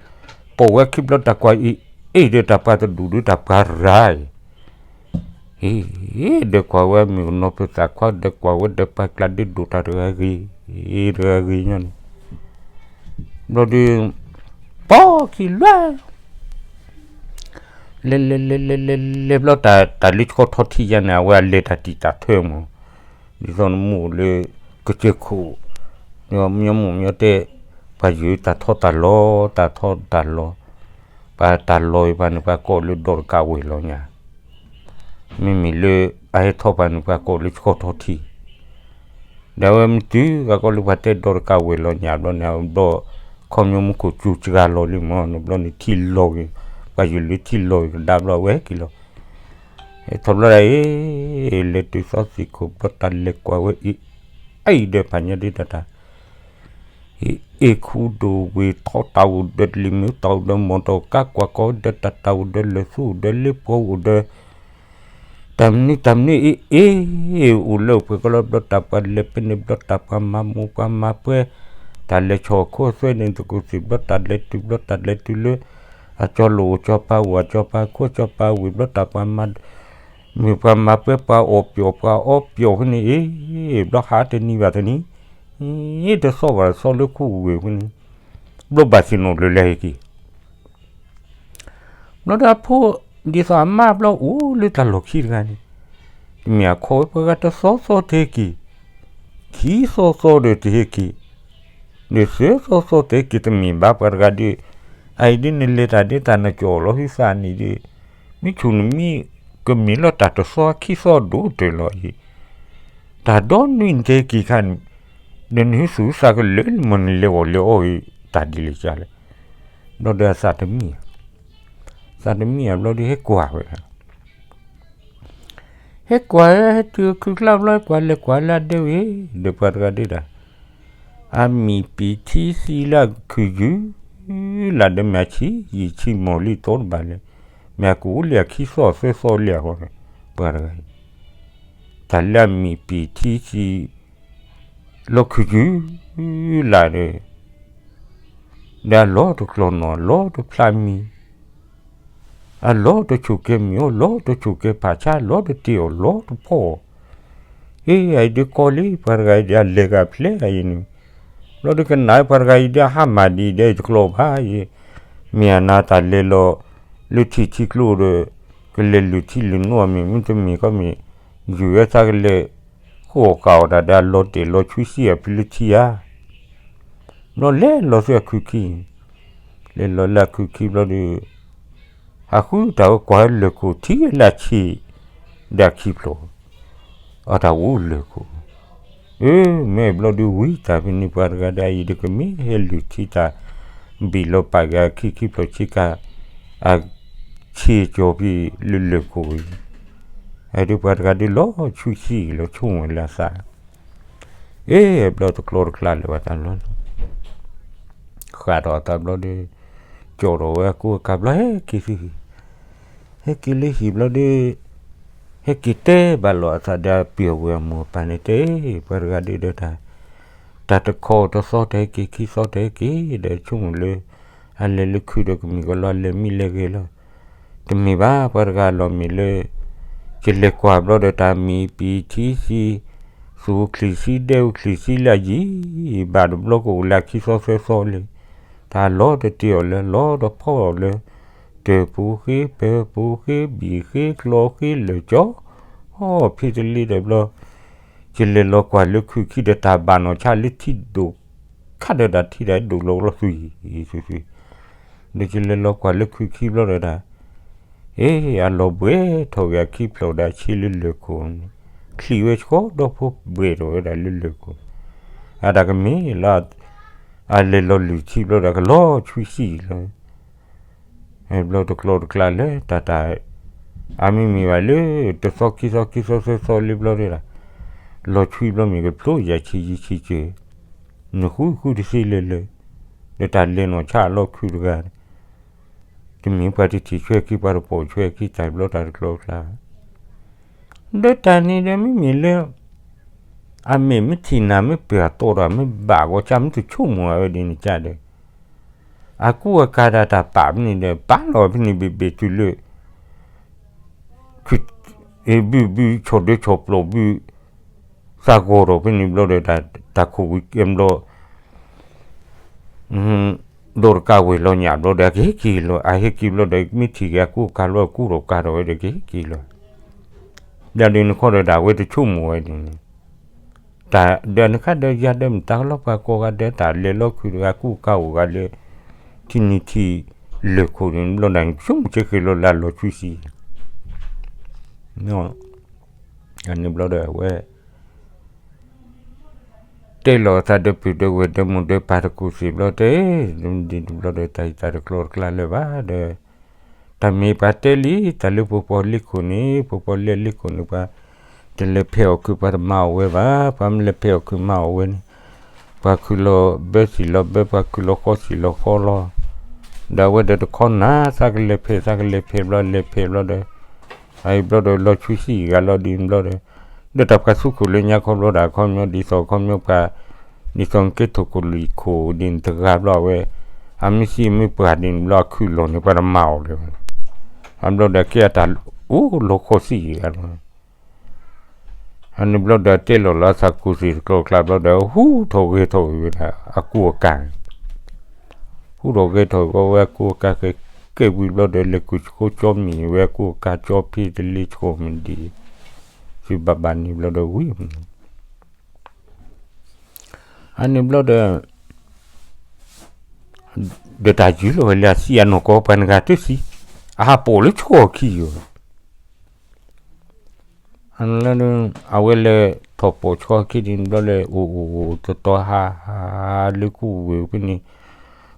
ပိာ်ဝဲခံဘျီတၢ်ကွၢ်အ့ၣ်အ့ၣ်ဒီးတၢ်ပှၤတဒူၣ်ဒီးတၢ်ပှၤရၤအံၤ အ့ၣ်, ဒီးကွၢ်ဝဲမုၣ်ကနီၤဖုသးခွါ ဒီးကွၢ်ဝဲဒီးပှၤကျါဒ်ဒိၣ်တၢ်တဂၤဂ့ၤ, တဂၤဂ့ၤညီန့ၣ်, ဘျီဒီး, ပိာ်ခံလွဲၢ်, လဲၤလဲၤလဲၤလဲၤလဲၤလဲၤဘျီတၢ် တၢ်လၢဆှီထီထံယါန့ၣ် အဝဲအလဲၤတၢ်တံာ်တာ်ထၢမး, ဒ်သိးနမိၢ်လၢ, ကစၢၢ်ခိၣ်, မညီမိၢ်မညီတဲ, ပှၤယုၢ်တၢ်ထီတၢ်လီၤ တၢ်ထီတၢ်လီၤ, ပှၤတၢ်လီၤအံၤပှၤန့ၣ်ပှၤကိးလၢဒီတကးဝဲၢ်လီၤညါ မ့မ့ၢ်လၢ, အဟဲထီၣ်ပှၤန့ၣ်ပှၤကိးလၢဆှီထီထံ, ဒီးအဝဲမ့ၢ်တုၤဂၤကီးလၢပှၤတဲဒီတကးဝဲၢ်လီၤညါဘျီန့ၣ် အဘျီ, ခီပညီမူခိၣ်စူၤစှၤလီၤလံမးန့ၣ်ဘျီန့ၣ်ထံလီၤဂ့ၤ, ပှၤယုၢ်လၢထံလီၤဂ့ၤကဒါဘျီဝဲဟဲက့ၤလီၤ, ဟဲထီၣ်ဘျီဒၣ်အ့ၣ်, လဲၤတုၤသီသံၣ်ခိၣ်ဘျီတၢ်လဲၤကွၢ်ဝဲအ့ၣ်, အအံၤဒီးဖးညါဒ်တၢ်တၢ် အ့ၣ်ခူဒိၣ်ဝ့ၢ်ထီတၢ်အိၣ်ဒီးလံာ်မ့ၢ်တၢ်အိၣ်ဒီးမီၢ်တီၢ်ကါကွၢ်ကီဒီးတၢ်တၢ်အိၣ်ဒီးလၢၢ်သူအိၣ်ဒီးလ့ပှီၤအိၣ်ဒီး, တၢ်မနုၤတၢ်မနုၤအ့ၣ်အ့ၣ်, အိၣ်လၢအိၣ်ပှဲၤကီးလီၤဘျီတၢ်ပှၤလဲၤဖဲန့ၣ်ဘျီတၢ်ပှၤမၤမိၢ်ပှၤမၤပှဲၤ, တၢ်လဲၤဆီၣ်ခိသွဲန့ၣ်သကိးသ့ၣ်ဘျီတၢ်လဲၤတုၤဘျီတၢ်လဲၤတုၤလၢ, အကၠီလိာ်အကၠီပၤအိၣ် အကၠီပၤခိၣ်ကၠီပၤဝ့ၢ်ဘျီတၢ်ပှၤမၤ မ့ၢ်ပှၤမၤပှဲၤပှၤအီၣ်ပျီၣ်ပှၤအီပျီၣ်ဖဲန့ၣ်အ့ၣ်, ဘျီဟးတနံၤဘၣ်တနံၤ, တသီဘၣ်တသီလၢခိၣ်ဝ့ၢ်ဖဲန့ၣ်, ဘျီဘၣ်သ့ၣ်နီၣ်လၢလဲၤဟဲက့ၤ, ဘျီဒီးအဖိ, ဒ်သိးအမါဘျီအိၣ်လၢတၢ်လီၢ်ခံတဂၤန့ၣ်, တမ့ၢ်အခီဝဲပှၤဂၤတသီသီတဟဲက့ၤ, ခံသီသီဒီးတဟဲက့ၤ, ဒီးသၢသီသီတဟဲက့ၤတမ့ၢ်ဘၣ်ပှၤတဂၤဒီး, အအံၤဒ်နလဲၤတၢ်ဒ်တၢ်နကၠီၣ်လီၤဟုသးန့ၣ်ဒီး, မ့ၢ်ဆူၣ်နမံ, ကမ့ၢ်လီၤတၢ်တသီခံသီဒိၣ်တၢၢ်လီၤအံၤ, တၢ်ဒီနွံနတဟဲက့ၤခါန့ၣ်, ဒီးနဟံးသူၣ်သးကလၢာ်လံမ့ၢ်နလဲၤအီၣ်လဲၤအီအံၤ တၢ်ဒ်လဲၣ်ကလဲၣ်. ဘျီဒီးအသးတမံ, သးတမံအဘျီဒီးဟဲကွၢ်ဝဲဒၣ်, ဟဲကွၢ်ဟဲတုၤခုၣ်ကျါဘျီ ဟဲကွၢ်လဲၤကွၢ်လၢအဒဲဝဲ, ဒီးပှၤတဂၤဒုးဒၣ် အမံၤပံာ်ထံသံလၢအခုၣ်ယုၢ်, လၢဒၢးမ့ၢ်အဆံးယံာ်ဆံးမီၢ်လံ တီတဘၣ်လဲၣ်, မ့ၢ်အကအိၣ်လံအခံသီၣ်သၢသီလံအဃိ, ပှၤတဂၤအံၤ တၢ်လၢအမံၤပံာ်ထံသံ လီၤခုၣ်ယုၢ်လၢ်ဒီး, ဒီးအလီၤတကျီၢ်နီၣ် အလီၤတဖျါမံၤ, အလီၤတဆိၣ်ကဲမံၤအီၤ လီၤတဆိၣ်ကဲဖးဆါ လီၤတတ့ၢ်အီၤ လီၤတဖီၣ်အီၤ, အံၤဒုးကီလံ ပှၤတဂၤအံၤဒီး အလဲၤဂၤဖျဲးအံၤန့ၣ်, ဘျီဒီးကနၣ်ပှၤတဂၤအံၤဒီး အဟါမၢ်ဒံးဒီး တကျီၢ်ဘၣ်အံၤ, မ့ၢ်အနၤတၢ်လဲၤလီၤ လၢထံထံကျိဒီး ကလဲၤလုၢ်ထံလုၢ်နိအီၤမ့ၢ် မ့တမ့ၢ်ကီမ့ၢ် ယုၢ်ဝဲသးကလဲၤ ဃိာ်ဃာ်အီၤတၢ်ဒီး အလီၤတဲာ်လီၤဆွံဆံးအဖံလၢထံဧါ. ဘျီလဲၤလီၤဆူအခုၣ်ခံ, လဲၤလီၤလၢအခုၣ်ခံဘျီဒီး ဟးဃုတၢ်ဝဲကွၢ်လၢၢ်ခိၣ်ထံလၢအဆံး ဒီးအခံဖျိး အတၢ်အိၣ်လၢၢ်ခိၣ်, အၢ မ့ၢ်ဘျီဒီးဝံတၢ်ဖဲန့ၣ် ပှၤတဂၤဒီးအံၤဒီး ကမ့ၢ်ဟဲလုၢ်ထံတၢ် ဘံၣ်လီၤပာ်က့ၤအခံခံဖျိးဆံးကါ အဆံးကၠီၤဖဲလၢလၢၢ်ခိၣ်အံၤ, အဒုးပှၤတဂၤဒုးလီၤဆွံဆံးလီၤဆိကမိၣ်လၢအသး အ့ ဘျီတကျီတကျါလၢၤဘၣ်တၢ်လီၤလီၤ, ဃၣ်ထီၣ်အသးဘျီဒီး ကၠီၣ်ထီၣ်ဝဲအကူအကၤဘျီ ဟဲက့ၤသုဟံၣ်, ဟဲက့ၤလၢဟံၣ်ဘျီဒီး ဟဲက့ၤတဲဘၣ်လီၤအသးဒီးအပုၢ်အဝဲၢ်အမိၢ်အပၢ်န့ၣ် တဲ ပှၤတဂၤဒုးဒီးတၢ် တၢ်တခီတသီတဟဲက့ၤ ခံသီတဟဲက့ၤ ဒီးဆိကမိၣ်လၢ အလဲၤလၢခုၣ်ဒီးကမံၤကလီ အလဲၤမံလဲၤဂ့ၤလီၤ, တမ့ၢ်ဘၣ် ပှၤတဂၤလီၤမ့ၢ်လၢ ယလဲၤကွၢ်ဘျီဒီးတၢ်မံၤပံာ်ထံဆံး သူၣ်အိၣ်ချံးဆံးဒဲအိၣ်ချံးဆံးလၢအယံၤဘၣ်တဘျီကအိၣ်လၢအခံသီသၢသီလံ, တၢ်လီၤတတ့ၢ်အီၤလၢ လီၤတဖီၣ်အီၤလၢ တၢၢ်ပူၤဃ့ ပၢၤပူၤဃ့ ဘံၣ်ဃ့ ကျီဃ့ လၢာ်ကၠီ အီ ဖဲတလ့ဒီးဘျီ ယလဲၤလီၤကွၢ်လၢခုၣ်ခံဒီးတၢ်ဘၣ်နီၢ်ဆါလၢထံဒိၣ် ခါဒီးတၢ်ထံတၢ်ဒိၣ်လီၤလီၤသွံၣ်သွံၣ်, ဒီးယလဲၤလီၤကွၢ်လၢခုၣ်ခံဘျီဒီးတၢ် အ့ အလီၤဘှဲထီၣ်ဂ့ၤအခံဖျိးဒီးအဆံးလၢလၢၢ်ခိၣ်န့ၣ်, ချံးဝဲဆှီဒီဖိဘှဲထီၣ်ဝဲဒၣ်လၢလၢၢ်ခိၣ်, အတၢ်ကမ့ၢ်လၢ အလဲၤလီၤလုၢ်ထံဘျီဒီးကလီၤဆွံဆံးလီၤ ဘျီတကျီတကျါလၢတၢ်တၢ် အမ့မ့ၢ်ဘၣ်လၢ တသီခံသီခံသီသၢသီလၢဘျီဒီး လီၤဆွံဘျီမ့ၢ်ကဖျိယၤဆံးယံာ်ဆံးကၢၤ, နဃုဃုတသ့လၢၤလၢၤ, ဒီးတၢ်လဲၤနီၢ်ဆါအလီၢ်ခုၣ်တဂၤ တမ့ၢ်ပှၤတထံၣ်ဆွဲခံ ပှၤတပိာ်ဆွဲခံ တၢ်ဘျီတၢ်တကျီတကျါ ဒီးတၢ်န့ၣ်ဒီးမ့မ့ၢ်လၢ အမဲာ်မ့ၢ်ထံၣ်နၤမ့ၢ်ပှၢ်တီဒီး မ့ၢ်ဘၣ်ဂီၤကၢ် မ့ၢ်တဆိကမိၣ်ဝဲဒ်န့ၣ်ကၢ်ဒီး အကူအကၤဒၣ်တၢ်ပာ်ဖဲန့ၣ်ဒီး ပာ်လီၤဖဲန့ၣ်ဘ့ၣ်ဘ့ၣ်တုၤလၢ ဘုဘုဆီၣ်ဒၢဆီၣ်ပျီၣ်ဘု သးဂီၤထီၣ်ဖဲန့ၣ်ဘျီဒီး တၢ်ခိၣ်ဝံၤကဲဘျီ ဒီးတကးဝဲၤလီၤညၣ်ဘျီဒီး ကဟဲက့ၤလီၤ အဟဲက့ၤဘျီဒီး မ့ၢ်ထံၣ်က့ၤအကူအကၤလီၤ ကူထီၣ်ကၤထီၣ်ဝဲဒီး ကဟဲက့ၤလီၤ ဒီးဒုးနခီဒီး ဒၣ်ဝဲတဆိကမိၣ်ဝဲဒ်န့ၣ် တၢ်ဒီးနခါဒီးယၤဒီးမတၤကလီပှၤကိးဂၤဒဲး တၢ်လဲၤလီၤခုၣ်တဂၤ ကူအကၤအိၣ်ဂၤလၢ ထံနံၤထံၣ်လၢၢ်ခိၣ်န့ၣ်ဘျီဒီး ဆိကမိၣ်ဆၢဃ့ၢ်လီၤလၢအလီၤဆွံဆံး န့ၣ်ဘျီဒီးအဝဲ တဲလီၤအသးဒီးပုၢ်ဒီးဝဲၢ်ဒီးမိၢ်ဒီးပၢ်တကူၣ်သ့ၣ်ဘျီတဲ, ဒ်တဘျီဒီးတၢ်ဟံးတၢ်တကျီတကျါလၢၤဘၣ်ဒီး, တၢ်မ့ၢ်ပှၤတဲလံ တၢ်လၢပှၤပှၤလ့ခိၣ်န့ၣ် ပှၤပှၤလ့လ့ခိၣ်န့ၣ် ပှၤတလဲၤဖဲးအီၣ်ခုၣ် ပှၤတမၤအီၣ်ဝဲဘၣ်, ပှၤမ့ၢ်လဲၤဖဲးအီၣ်ခုၣ်မၤအီၣ်ဝဲန့ၣ်, ပှၤခုၣ်လီၤဘၢဆံၣ်လီၤဘၢ ပှၤခုၣ်လီၤဃီဆံၣ်လီၤဃီလီၤ, ဒီးအဝဲဒီးတခီနၤ သးကလဲၤဖဲး သးကလဲၤဖဲးဘျီ လဲၤဖဲးဘျီဒီး အအံၤဘျီဒီး လီၤဆွံဆံးဂၤလီၤဒ်န့ၣ်ဘျီဒီး, ဒီးတၢ်ပှၤသူခိၣ်လၢညါခီဘျီဒီး အခီပညီ ဒ်သိးအခီပညီပှၤ, ဒ်သိးနကဲထိၣ်ကိၣ်လံၣ်ခိၣ်ဒ်န့ၣ်တဂၤဘျီ အဝဲ, အမ့ၢ်စံးမ့ၢ်ပှၤဒ်န့ၣ်ဘျီ အခုၣ်လီၤန့ၣ် ပှၤတမၤအီၤလၢၤဘၣ်. အဘျီဒီးကဲအတၢ်အိၣ်လီၤခီဆံးဂၤလီၤ. အန့ၣ်ဘျီဒီးတဲလီၤလီၤအသးကူၣ်သ့ၣ်တကျီတကျါဘျီဒီး ဟူးထီၣ်ဂဲၤထီၣ်ဝဲဒၣ်အကူအကၤန့ၣ် ဟူးထီၣ်ဂဲၤထီၣ်ဝဲအကူအကၤ ကဲဝံၤဘျီဒီး လဲၤကူၣ်ဆှိကၠီမ့ၢ်ဝဲအကူအကၤကၠီဖံတလ့ဆှိမ့ၢ်ဒ် သုဘၣ်ဘၣ်န့ၣ်ဘျီဒီးဝံၤ, အန့ၣ်ဘျီဒီး ဒီးတၢ်ယုၢ်လီၤဝဲလၢအသံအနီၢ်ကီၢ် ပှၤနဂၤတသံ, အဟးပိာ်လၢဆှီအခံယိာ် အဝဲလဲၤ ထီၣ်ပိာ်ဆီခံန့ၣ်ဘျီလၢ အိၣ်အိၣ်အိၣ်တတီၤဟါ ဟါလၢကူၣ်ဝဲဖဲန့ၣ်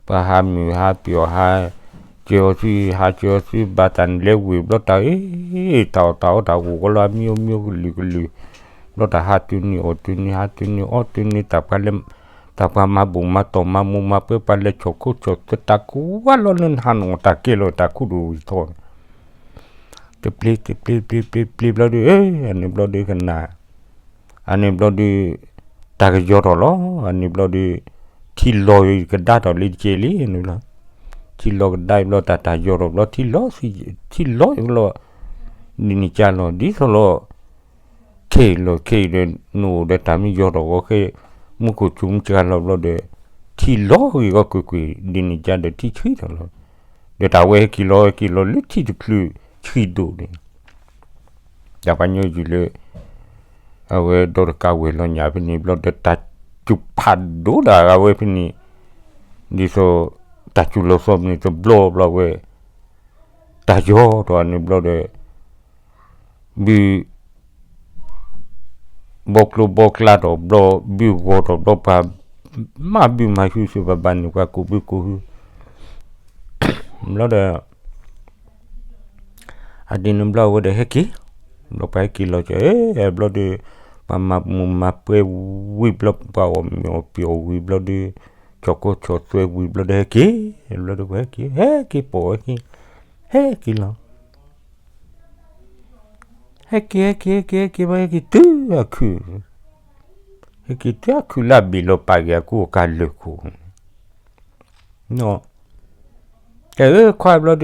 ပှၤဟးမုာ်ဟးပျီၤဟး ကၢၤအီၤဆူ ဟးကၢၤအီၤဆူ ဘၣ်တၢ်လဲၤဝဲဘျီတၢ်အ့ၣ် တၢ်အီၣ်တၢ်အီတၢ်အိၣ်ကီလီၤ အမံၤအမံၤကလုာ်ကလုာ် ဘျီတၢ်ဟးတုၤနုာ်အီၣ်တုၤနုာ် ဟးတုၤနုာ်အီၣ်တုၤနုာ် တၢ်ပှၤလၢ တၢ်ပှၤမၤဘူၣ်မၤတီၢ်မၤမူးမၤပွဲ ပှၤလဲၤဆီၣ်ခိၣ်ဆီၣ်သွဲတၢ်ကိးဝဲလီၤလၢနဟးနီၣ်တၢ်ကဲလီၤတၢ်ခူၣ်ဒိၣ်ဝံၤထီၣ်န့ၣ် တပျ့ၤတပျ့ၤပျ့ၤပျ့ၤပျ့ၤဘျီဒီး အန့ၣ်ဘျီဒီးကနၣ် အန့ၣ်ဘျီဒီး တၢ်ကယီၤထီၣ်လီၤ အန့ၣ်ဘျီဒီး ထံလီၤကဒါထီၣ်လံတကဲလံန့ၣ်လီၤ ထံလီၤကဒါဘျီတၢ်တၢ်ယီၤထီၣ်ဘျီ ထံလီၤကလီၤ ဒ်န့ၣ်ကၢ်လီၤ ဒ်သိးလီၤ ခဲအံၤလီၤ ခဲအံၤဒီး နအိၣ်ဒီးတၢ်မ့ၢ်ယီၤထီၣ်ဂီၤခဲ မူခိၣ်စူၤမုၢ်စှၤလီၤဘျီဒီး ထံလီၤဂ့ၤဂီၤကွ့ၢ်ကွ့ၢ် ဒ်န့ၣ်ကၢ်ဒီးထံဆှံထီၣ်လီၤ ဒီးတၢ်ဝဲဟဲက့ၤလီၤဟဲက့ၤလီၤလၢထံတချုးဆှံဒိၣ်န့ၣ် တၢ်ပှၤညီယုၢ်လၢ အဝဲဒီးတကးဝဲၤလီၤညါဖဲန့ၣ်ဘျီဒီး တၢ်စူၤဖးဒိၣ်ဒၣ်ဂၤဝဲဖဲန့ၣ် ဒ်သိး တၢ်စူၤလီၤသီဖဲန့ၣ်တဘျီဘျီဝဲ တၢ်ယီၤထီၣ်န့ၣ်ဘျီဒီး ဘု ဘီကျိဘီကျါထီၣ်ဘျီ ဘုဂီၤထီၣ်ဘျီ ပှၤမၤဘုမၤဟူးသု ပှၤဘၣ်န့ၢ်ပှၤကိးဘုကိးဟု ဘျီဒီး အဒ်န့ၣ်ဘျီဝဲဒီးဟဲက့ၤ ဘျီပှၤဟဲက့ၤလီၤကၢၤ ဘျီဒီး ပှၤမၤမူးမၤပွဲဝံၤဘျီ ပှၤအီၣ်မ့ၤအီၣ်ပျီၤဝံၤဘျီဒီး ဆီၣ်ခိၣ်ဆီၣ်သွဲဝံၤဘျီဒီးဟဲက့ၤ ဘျီဒီးပှၤဟဲက့ၤ ဟဲက့ၤပိာ်ဝဲက့ၤ ဟဲက့ၤလီၤ ဟဲက့ၤ ဟဲက့ၤ ဟဲက့ၤ ဟဲက့ၤ ဘၣ်ဟဲက့ၤတုၤအခုၣ် ဟဲက့ၤတုၤအခုၣ်လၢအဘ့ၣ်လီၤပာ်က့ၤအကူအကၤလၢာ်ခိၣ် တဲအၢခွါဘျီဒီး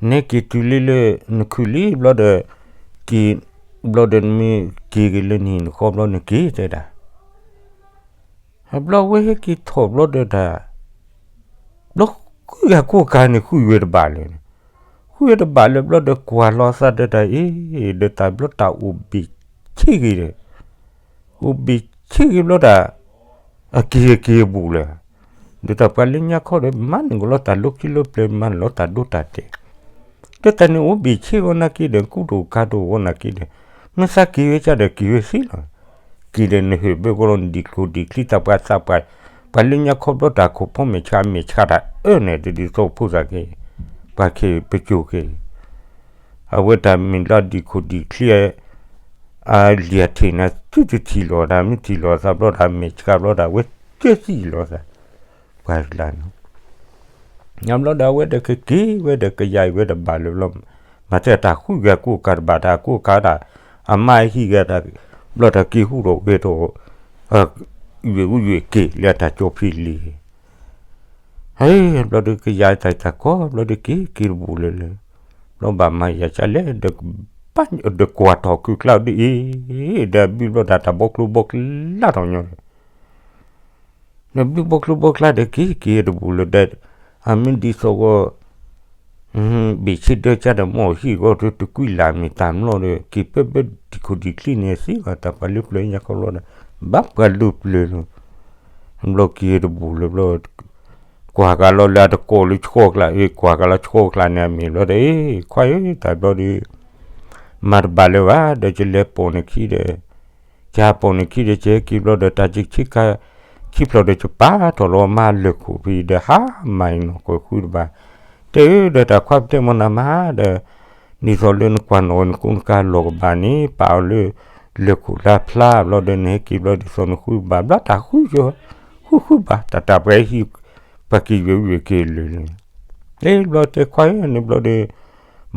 နဟဲက့ၤတုၤလံလၢနခုၣ်လံဘျီဒီး က့ၤ ဘျီဒီးနမ့ၢ်က့ၤက့ၤလၢနဟံၣ်နဃီဘျီနက့ၤတဲဒၣ် ဘျီဝဲဟဲက့ၤထီၣ်ဘျီဒီးတၢ် ဘျီဃုဂၤကိးဂၤန့ၣ် ဃုဝဲတဘၣ်လၢၤန့ၣ် ဃုဝဲတဘၣ်လၢၤဘျီဒီးကွၢ်လီၤသးဒီးတၢ်အ့ၣ် ဒီးတၢ်ဘျီတၢ်အိၣ်ဘ့ၣ်ဆ့ဂ့ၤဒီး အိၣ်ဘ့ၣ်ဆ့ဂ့ၤဘျီတၢ် အက့ၤက့ၤအဘူးလၢၤ ဒီးတၢ်ပှၤလၢညါခီဒီး မၤန့ၢ်ကလီၤတၢ်လိခံလိပျဲၤ မၤန့ၢ်လီၤတၢ်ဒိတၢ်တဲာ် ဒီးတၢ်န့ၣ်အိၣ်ဘ့ၣ်ဆ့ဂီၤနာ်က့ဒီး ကူဒိၣ်ကၤဒိၣ်ဂီၤနာ်က့ဒီး မ့ၢ်သးက့ၤဝဲကဒီးက့ၤဝဲသ့လီၤ က့ၤဒီးနဟၢၣ်ဘၢကလီၤ နဒံၣ်ကျိၤဒံၣ်ချံ တၢ်ပှၤသးပှၢ် ပှၤလၢညါခီဘျီတၢ်ခိၣ်ဖီမဲာ်ဆှးမဲာ်ဆှးတၢ်အၢန့ၣ် တဒ်သိးဖိသၣ်က့ၤ ပှၤခ့ပစိၤက့ၤ အဝဲတၢ်မ့ၢ်လီၤဒံၣ်ခိၣ်ဒံၣ်ချံ အလံာ်အထံၣ်န့ၣ် သုတထံၣ်လီၤတၢ် မ့ၢ်ထံၣ်လီၤသးဘျီတၢ်မဲာ်ဆှးဘျီတၢ်ဝဲကၢသံလီၤသး ပှၤကျါန့ၣ် ညါဘျီဒီးအဝဲဒီးကက့ၤဝဲဒီးကယၤအံၤဝဲဒီးဘၣ်လၢၤဘျီ မၤတဲတၢ်ဃုဂၤကိးကၤတဘၣ်တၢ်ကိးကၤဒၣ် အမါဟံၣ်ဂၤတၢ် ဘျီတၢ်က့ၤဟူးထီၣ်ဂဲၤထီၣ် ယွၤအူယွၤက့ၤလၢအတၢ်ကၠီဖံးလံၤ ဟဲဘျီဒီးကယၤတၢ်တၢ်ကီဘျီဒီးက့ၤက့ၤတဘူးလၢၤလၢၤ ဘျီဘၣ်မၤယၤကလဲၣ် ဒီးကွၢ်ထီၣ်ခုကျါဒ်အံၤ ဒီးဘုဘျီတၢ်တၢ်ဘီကျိဘီကျါထီၣ်ညီဒီး ဒီးဘုဘီကျိဘီကျါဒီးက့ၤက့ၤတဘူးလၢၤဒီး အမ့ၢ်ဒ်သိးဂီၢ် ဘ့ၣ်ဆ့ဒၢကၢ်ဒီးမ့ၢ်အီၣ်ဟံၣ်ဂီၢ်တကွံလၢ်မ့ၢ်တၢ်မျီဒီး က့ၤပၢဘၢဒံၣ်ခိၣ်ဒံၣ်ချံန့ၣ်သ့ဘၣ် တၢ်ပှၤလၢပျၢၤညါခီဘျီဒီး ဘၣ်ပှၤလူၤပျၢၤလီၤ ဘျီက့ၤတဘူးလၢၤဘျီ ကွၢ်ကလီလၢအတကိးလၢဆှီကျါ အ့ၣ် ကွၢ်ကလီဆှီကျါန့ၣ်အမ့ၢ်ဘျီဒီး ခွါဧၢ တၢ်ဘျီဒီး မၤတဘၣ်လၢၤဘၣ် ဒီးယလဲၤပိာ်နခံဒီး ယဟးပိာ်နခံဒီး ယဟဲက့ၤဘျီဒီး တၢ်ယဆ့ကၤ ခံဖျၢၣ်ဒီး ယပာ်ထီၣ်လီၤမါလၢာ်ခိၣ်ဖဲဒီး ဟါမၤအံၤနီၢ်ကီၢ်ဃုတဘၣ် တဲဧၢ ဒီးတၢ်ခွါပတဲမီၢ်နၤမါဒီး ဒ်သိးလၢနကွၢ်နီၣ်ဝဲနကိးနကၤလီၢ်ကဘၣ်န့ၣ် ပာ်အီၤလၢ လၢာ်ခိၣ်လၢဖျါဘျီဒီး နဟဲက့ၤဘျီဒ်သိးနဃုဘၣ် ဘျီတၢ်ဃု ဃုဃုဘၣ် တၢ်တၢ်ပှဲၤဟံၣ် ပှၤက့ၤယွဲၢ်ဝံၣ်က့ၤလၢာ်လၢာ် လၢဘျီတဲခွါဧၢ န့ၣ်ဘျီဒီး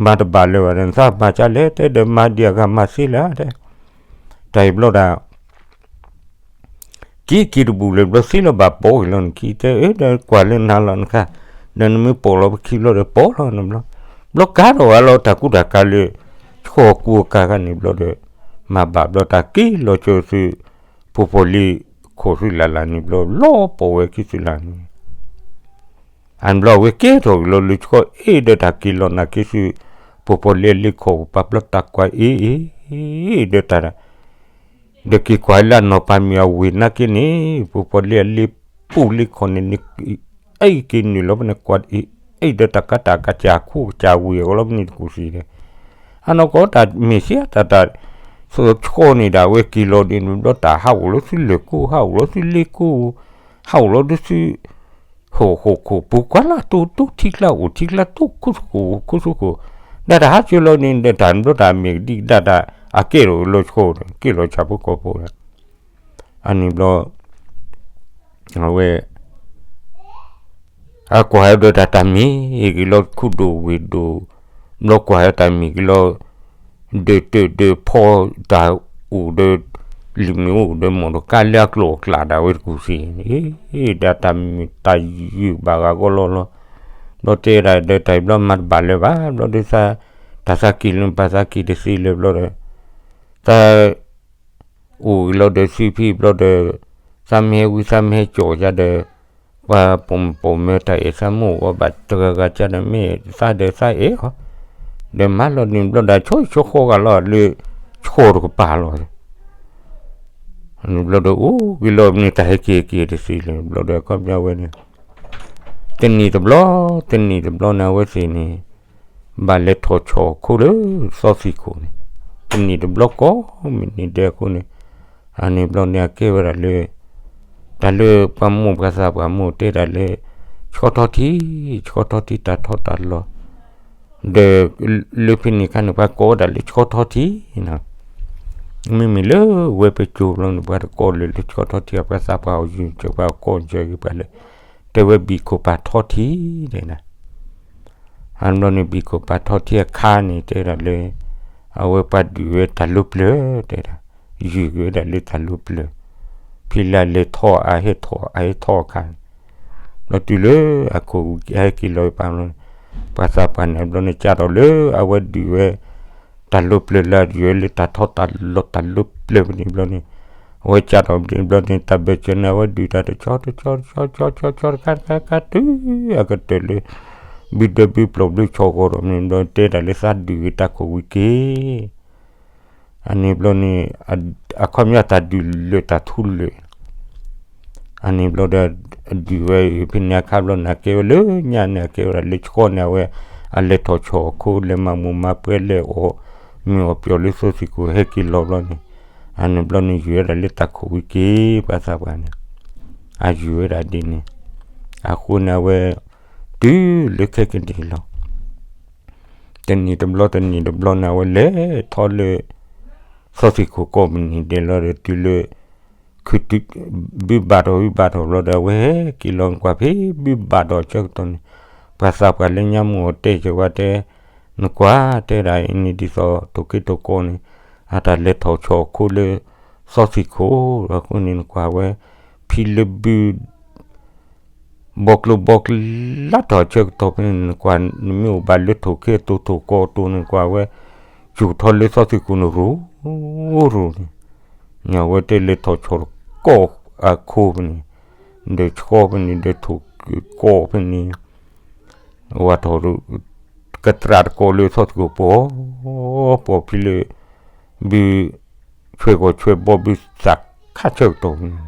မၤတဘၣ်လၢၤဘၣ်ဒီး နသးမၤကလဲၣ် တဲဒီးမၤဒံးအဂၤမၤသ့လၢၤ တဲ တၢ်အံၤဘျီဒီး က့ၤက့ၤတဘူးလၢၤဘျီသ့လီၤဘၣ်ပိာ်က့ၤလီၤနခံ တဲအၢ ဒီးကွၢ်လၢနၤလီၤနခါ ဒီးနမ့ၢ်ပိာ်လီၤပခံဘျီဒီးပိာ်လီၤနဘျီ ဘျီကါထီၣ်ဝဲလီၤတၢ်ကူတၢ်ကၤလၢ ဆှီကူအကၤခါန့ၣ်ဘျီဒီး မၤဘၣ်ဘျီတၢ်က့ၤလီၤကၢၤသု ဖိဖိလံၤခိၣ်သုလၢ်လၢ်န့ၣ်ဘျီ လီၤပိာ်ဝဲခံသုလၢ်န့ၣ် အန့ၣ်ဘျီအဝဲကဲထီၣ်က့ၤလီၤလၢဆှီအ့ၣ်ဒီးတၢ်က့ၤလီၤနာ်က့သု ဖိဖိလံၤအလ့ခိၣ်ပာ်ဘျီတၢ်ကွၢ်အ့ၣ်အ့ၣ် ဒီးတၢ် ဒီးက့ၤကွၢ်လၢအနီၢ်ပၤမုၣ်အဝ့ၢ်နာ်က့န့ၣ် ဖိဖိလံၤအလ့ပူၤလ့ခိၣ်န့ၣ်န့ၣ် အ့ၣ်က့ၤနုာ်လီၤဖဲန့ၣ်ကွၢ်အ့ၣ်အ့ၣ်ဒီးတၢ်ကးတၢ်ကးကၢ်ခူကၢ်ဝ့ၢ်အဂီၢ်လီၤဖဲန့ၣ်တကူၣ်သံဒီး အနီၢ်ကီၢ်တၢ်မ့ၢ်စံးတၢ်တၢ် ဆီၣ်န့ၣ်ဒၣ်ဝဲက့ၤလီၤဒ်န့ၣ်ဘျီ တၢ်ဟးအိၣ်လီၤသုလၢၢ်ကိၢ် ဟးအိၣ်လီၤသုလ့ကိၢ်, ဟးအိၣ်လီၤဒုးသု ဟိၣ်ဟိၣ်ခိၣ်ပူၤကွၢ်လၢ်တိၢ်တိၢ်ထံကျါအိၣ် ထံကျါတိၢ်ခိၣ်သကိး ခိၣ်သကိး, ဒၣ်တၢ်ဟးက့ၤလီၤန့ၣ် ဒၣ်တၢ်ဘျီတၢ်မ့ၢ်ကဒံကဒါတၢ် အကဲထီၣ်လီၤဆှီဒီး ကဲလီၤဆၣ်ဖိကီၢ်ဖိဒီး အန့ၣ်ဘျီ အဝဲ အကွၢ်ဟဲဒီးတၢ်တၢ်မ့ၢ်က့ၤလီၤ ခူၣ်ဒိၣ်ဝ့ၢ်ဒိၣ်, ဘျီကွၢ်ဟဲတၢ်မ့ၢ်က့ၤလီၤ ဒၢးတၢးဒၢးဖီတၢ်အိၣ်ဒီး လံာ်မ့ၢ်အိၣ်ဒီးမီၢ်ဒီးကါလၢအကျိၤအကျဲဒၣ်ဝဲတကူၣ်သ့ၣ်, ဒၣ်တၢ်မ့ၢ်တၢ်ယုၢ်ဘၣ်ဂၤဂီၢ်လီၤလီၤ, ဘျီတဲဒၣ်ဒီးတၢ်အံၤဘျီမၤတဘၣ်လၢၤဘၣ် ဘျီဒီးသး တၢ်သးက့ၤလၢပှၤသးက့ၤတသ့လၢၤဘျီဒီး သး အိၣ်က့ၤလီၤဒီးစုဖံဘျီဒီး သးမ့ၢ်ဟဲဝံသးမ့ၢ်ဟဲကၠီၣ်ယၤဒီး ပှၤပိာ်မုၣ်ပိာ်မၢၤတၢ်အဲၣ်သးမိၢ်အီၤဘၣ်တဂၤဂၤကဒီးမ့ၢ်သးဒီးသးအဲၣ်အီၤ, ဒီးမၤလီၤန့ၣ်ဘျီဒီး ဆိဆိဃီဂၤလီၤလၢဆှီတကပၤလီၤ, န့ၣ်ဘျီဒီးအိၣ်က့ၤလီၤန့ၣ် တၢ်ဟဲက့ၤက့ၤတသ့လၢၤ ဘျီဒီးအခီပညီဝဲန့ၣ် တနံၣ်တဘျီ တနံၣ်တဘျီန့ၣ် အဝဲသ့ၣ်န့ၣ် ဘၣ်လဲၤထီၣ်ဆီၣ်အခိၣ်လၢသီသံၣ်ခိၣ်န့ၣ်, တနံၣ်တဘျီကိးမုၢ်နံၤဒဲးအဃိန့ၣ်, အန့ၣ်ဘျီန့ၣ် အကဲဝဲဒၣ်လၢ တၢ်လၢပှၤမိၢ်ပှၤသးပှၢ်မိၢ်တဲဒၣ်လၢ ဆှီထီထံ, ဆှီထီထံတၢ်ထီတၢ်လီၤ, ဒီး လၢဖဲန့ၣ်အခါန့ၣ် ပှၤကိးဝဲဒၣ်လၢဆှီထီထံနီၤ, မ့မ့ၢ်လၢဝဲပစိၤဘျီန့ၣ် ပှၤတကိးလၢလၢဆှီထီထံ ပှၤသးပှၢ်အီၤယုၢ်ကၢပှၤကိးကၢက့ၤပှၤလၢ တဲဝဲဘံၣ်ခိၣ်ပာ်ထီထံတဲဒၣ်, အဘျီန့ၣ် ဘံၣ်ခိၣ်ပာ်ထီထံအခါန့ၣ် တဲဒၣ်လၢ အဝဲပှၤဒုးဝဲတၢ်လိပျၢၤတဲဒၣ်, ယုၢ်က့ၤဝဲဒၣ်လၢတၢ်လိပျၢၤ, ဖံလၢလဲၤထီၣ်အဟဲထီၣ်အဟဲထီၣ်အခါန့ၣ်, ဘျီတုၤလၢအခိၣ်ဟဲက့ၤလီၤပာ်ဘျီန့ၣ်, ပှၤသးပှၢ်န့ၣ် အဘျီန့ၣ်ကၢ်ထီၣ်လၢအဝဲဒုးဝဲ တၢ်လိပျၢၤလၢယွၤလၢတၢ်ထီတၢ်လီၤတၢ်လိပျၢၤဖဲန့ၣ်ဘျီန့ၣ်, အဝဲကၢ်ထီၣ်ဖဲန့ၣ်ဘျီန့ၣ် တၢ်ဘၢၣ်စၢၤန့ၣ် အဝဲဒုးတၢ်တဆီတဆီတဆီတဆီတဆီတဆီတခါတခါတခါတုၤအကတၢၢ်လၢ ဘုဒၢဘုပျီၢ်ဘုဆီၣ်ဂီၤထီၣ်န့ၣ်ဘျီ တဲဒၣ်လၢသးဒုးဂ့ၤတၢ်ခိၣ်ဝံၤက့ၤ အန့ၣ်ဘျီန့ၣ် အခီပညီတၢ်ဒုးလၢာ်တၢ်ထူလၢာ် အန့ၣ်ဘျီဒီး ဒုးဝဲဖဲန့ၣ်အခါဘျီန့ၣ် အကဲဝဲလၢညါန့ၣ် အကဲဝဲဒၣ်လၢဆှီန့ၣ် အဝဲ အလဲၤထီၣ်ဆီၣ်အခိၣ် လဲၤမၤမူးမၤပွဲလဲၤအီၣ်မုာ်အီၣ်ပျီၢ်လၢသီသံၣ်ခိၣ် ဟဲက့ၤလီၤဘျီန့ၣ်, အန့ၣ်ဘျီန့ၣ် ယုၢ်ဝဲဒၣ်လၢတၢ်ခိၣ်ဝံၤက့ၤ ပှၤသးပှၢ်န့ၣ် အယုၢ်ဝဲဒၣ်ဒ်န့ၣ်, အဃိန့ၣ်အဝဲ တုၤလၢခဲကနံၣ်လီၤ တနံၣ်တဘျီတနံၣ်တဘျီန့ၣ် အဝဲလဲၤထီၣ်လၢ သီသံၣ်ခိၣ်ကိးမုၢ်နံၤဒဲးလီၤဒီး တုၤလၢ ခု ဘုဘၣ်ထီၣ်ဘုဘၣ်ထီၣ်ဘျီဒီး အဝဲဟဲက့ၤလီၤနကွၢ်ဖဲဘုဘၣ်ထီၣ်ဆၢကတီၢ်န့ၣ်, ပှၤသးပှၢ်လၢညါမုၢ်အီၤတဲက့ၤဝဲတဲ နကွၢ်တဲဒၣ်အံၤန့ၣ် ဒ်သိးထိၣ်က့ၤထိၣ်ကီန့ၣ် အတၢ်လဲၤထီၣ်ဆီၣ်အခိၣ်လၢ သီသံၣ်ခိၣ် အဃိန့ၣ်နကွၢ်ဝဲ ဖံလၢဘု ဘီကျိဘီကျါထီၣ်ဆၢကတီၢ်ဖဲန့ၣ် နကွၢ် နမ့ၢ်အိၣ်ဘၣ်လၢထိၣ်က့ၤအတိၢ်ထိၣ်ကီအတိၢ်န့ၣ် ကွၢ်ဝဲ စူၢ်ထီၣ်လၢသီသံၣ်ခိၣ်န့ၣ် ရိၤရိၤန့ၣ်, န့ၣ်အဝဲတဲလဲၤထီၣ်ဆီၣ်ကီၢ်အခိၣ်ဖဲန့ၣ်, ဒီးဆှီဖဲန့ၣ် ဒီးထိၣ်ကီၢ်ဖဲန့ၣ် ဝဲထီၣ် ကတြၢ်တကီၢ်လၢသီသံၣ်ခိၣ်ပီၤ ပီၤဖံလၢ ဘု ဆွဲၢ်ကီၢ်ဆွဲၢ်ဘီဘုသးခါဆၢကတီၢ်န့ၣ်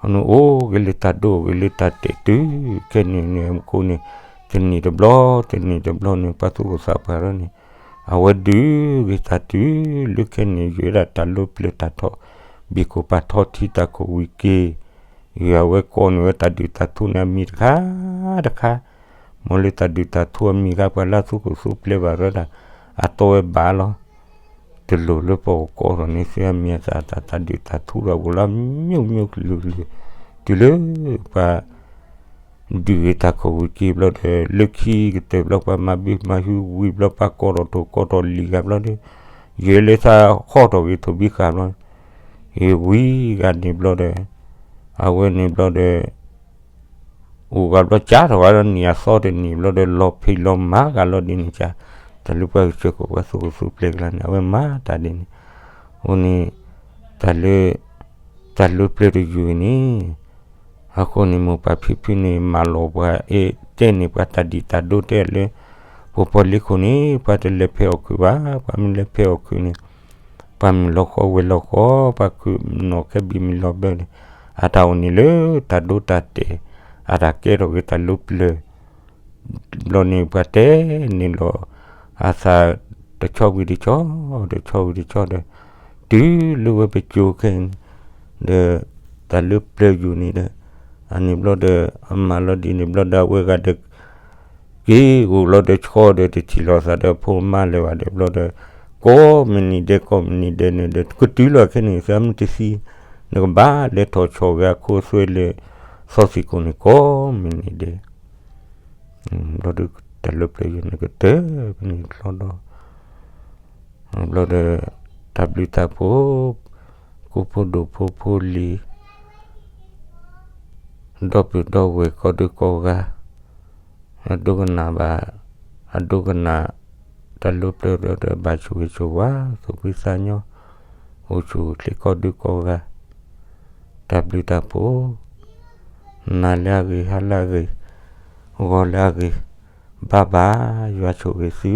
အန့ၣ်အိၣ်ဂ့ၤလၢတၢ်ဒိၣ်ဂ့ၤလၢတၢ်တဲာ်တုၤခဲန့ၣ်န့ၣ်အဃိန့ၣ် တနံၣ်တဘျီ တနံၣ်တဘျီန့ၣ် ပှၤသူၣ်ကသးပှၢ်ထီၣ်န့ၣ် အဝဲဒုးဂ့ၤတၢ်တုၤလၢခဲန့ၣ် ယုၢ်ဝဲဒၣ်တၢ်လိပျၢၤတၢ်ထီၣ် ဘံၣ်ခိၣ်ပာ်ထီၣ်ထံတၢ်ခိၣ်ဝံၤက့ၤ ယုၢ်အဝဲကိးန့ၢ်ဝဲတၢ်ဒုးတၢ်ထူန့ၣ်အမံၤတခါတခါ မ်လၢတၢ်ဒုးတၢ်ထူအမံၤခါ ပှၤလၢသူၣ်ခုသးပှၢ်ဘၣ်ရၢဒၣ် အတီဝဲဘၣ်လီၤ တလိၣ်လၢပှၤကကိးထီၣ်န့ၢ်သုအမံၤအသး တၢ်ဒုးတၢ်ထူဒီးဝဲလၢမျိုးမျိုးကလုာ်ကလုာ် တုၤလၢပှၤ ဒုးဂ့ၤတၢ်ခိၣ်ဝံၤက့ၤဘျီဒီး လၢခံကတၢၢ်ဘျီ ပှၤမၤဘုမၤဟုဝံၤဘျီ ပှၤကိးထီၣ်ထိၣ်ကိးထီၣ်လံာ်ဂၤဘျီဒီး ယဲလၢသးဟီထီၣ်ဂ့ၤထိၣ်ဘံဃာ်ဘျီ ဂ့ၤဝံၤဂၤန့ၣ်ဘျီဒီး အဝဲန့ၣ်ဘျီဒီး အိၣ်ဂၤဘျီကၢ်ထီၣ်ဂၤလီၤ နံၣ်အသီတနံၣ်ဘျီဒီး လီၤဖံးလီၤမၤဂၤလီၤဒ်န့ၣ်ကၢ် တၢ်လၢပှၤကစၢၢ်ခိၣ်ပှၤသူၣ်ကသူၣ်ပျဲၢ်ကျါန့ၣ် အဝဲမၤတၢ်ဒ်န့ၣ် အဃိန့ၣ် တၢ်လၢ တၢ်လိပျၢၤတယုၢ်န့ၣ် အဃိန့ၣ် မိၢ်ပၢ်ဖံဖုန့ၣ် မၢလီၤပှၤအဲၣ်တဲန့ၣ် ပှၤတၢ်ဒံးတၢ်ဒိတဲလၢ ပပီၤလ့ခိၣ်န့ၣ် ပှၤတလဲၤဖဲအီၣ်ခုးဘၣ် ပှၤမ့ၢ်လဲၤဖဲအီၣ်ခုးန့ၣ် ပှၤမုၢ်လီၤဃီဝဲၤလီၤဃီ ပှၤခုးနီၣ်ခဲဘံၣ်မုၢ်လီၤဘၢန့ၣ် အတၢ်အိၣ်န့ၣ်လၢတၢ်ဒိတၢ်တဲာ် အတၢ်ကဲထီၣ်က့ၤတၢ်လိပျၢၤ ဘျီန့ၣ် ပှၤတဲန့ၣ်လီၤ အသးတဆီဝံၤတဆီ တဆီဝံၤတဆီဒီး တုၤလၢဝဲပစိၤခဲအံၤန့ၣ် ဒီး တၢ်လၢပျၢၤယိာ်န့ၣ်ဒီး အန့ၣ်ဘျီဒီး အမၤလီၤဒ်န့ၣ်ဘျီဒီး အဝဲဂၤဒီး က့ၤအိၣ်လီၤဒီးဆှီဒီး တထံၣ်လိာ်သးဒီးဖိမါလၢၤဘၣ်ဒီးဘျီဒီး ကိးမုၢ်နံၤဒဲး ကိးမုၢ်နံၤဒဲးန့ၣ်ဒီး ကတုၤလီၤခဲန့ၣ် သးမ့ၢ်တသံ နကဘၣ်လဲၤထီၣ်ဆီၣ်ဂဲၤအခိသွဲလၢ သီသံၣ်ကိၣ်န့ၣ် ကိးမုၢ်နံၤဒဲး ဘျီဒီး တၢ်လၢပျၢၤယိာ်န့ၣ်ကတၢၢ်ဖဲန့ၣ်ချီဒီး ဘျီဒီး တၢ်ဘျုးတၢ်ဖှိၣ် ကိးဖိဒိၣ်ဖိဖိလံၤ ဒီပုၢ်ဒီဝဲၢ်ကိးဒုကိးဂၤ အဒိကနၣ်ဘၣ် အဒိကနၣ် တၢ်လၢပျၢၤဒီး ဘၣ်ဆိၣ်ဂ့ၤဆိၣ်ဝါ သူၣ်ဖှံသးညီ အိၣ်ဆူၣ်အိၣ်ချ့ကိးဒုကိးဂၤ တၢ်ဘျုးတၢ်ဖှိၣ် နၤလၢအဂ့ၤ ဟါလၢအဂ့ၤ ဂီၤလၢအဂ့ၤ ဘၣ်ဘၣ် ယွၤဆိၣ်ဂ့ၤသု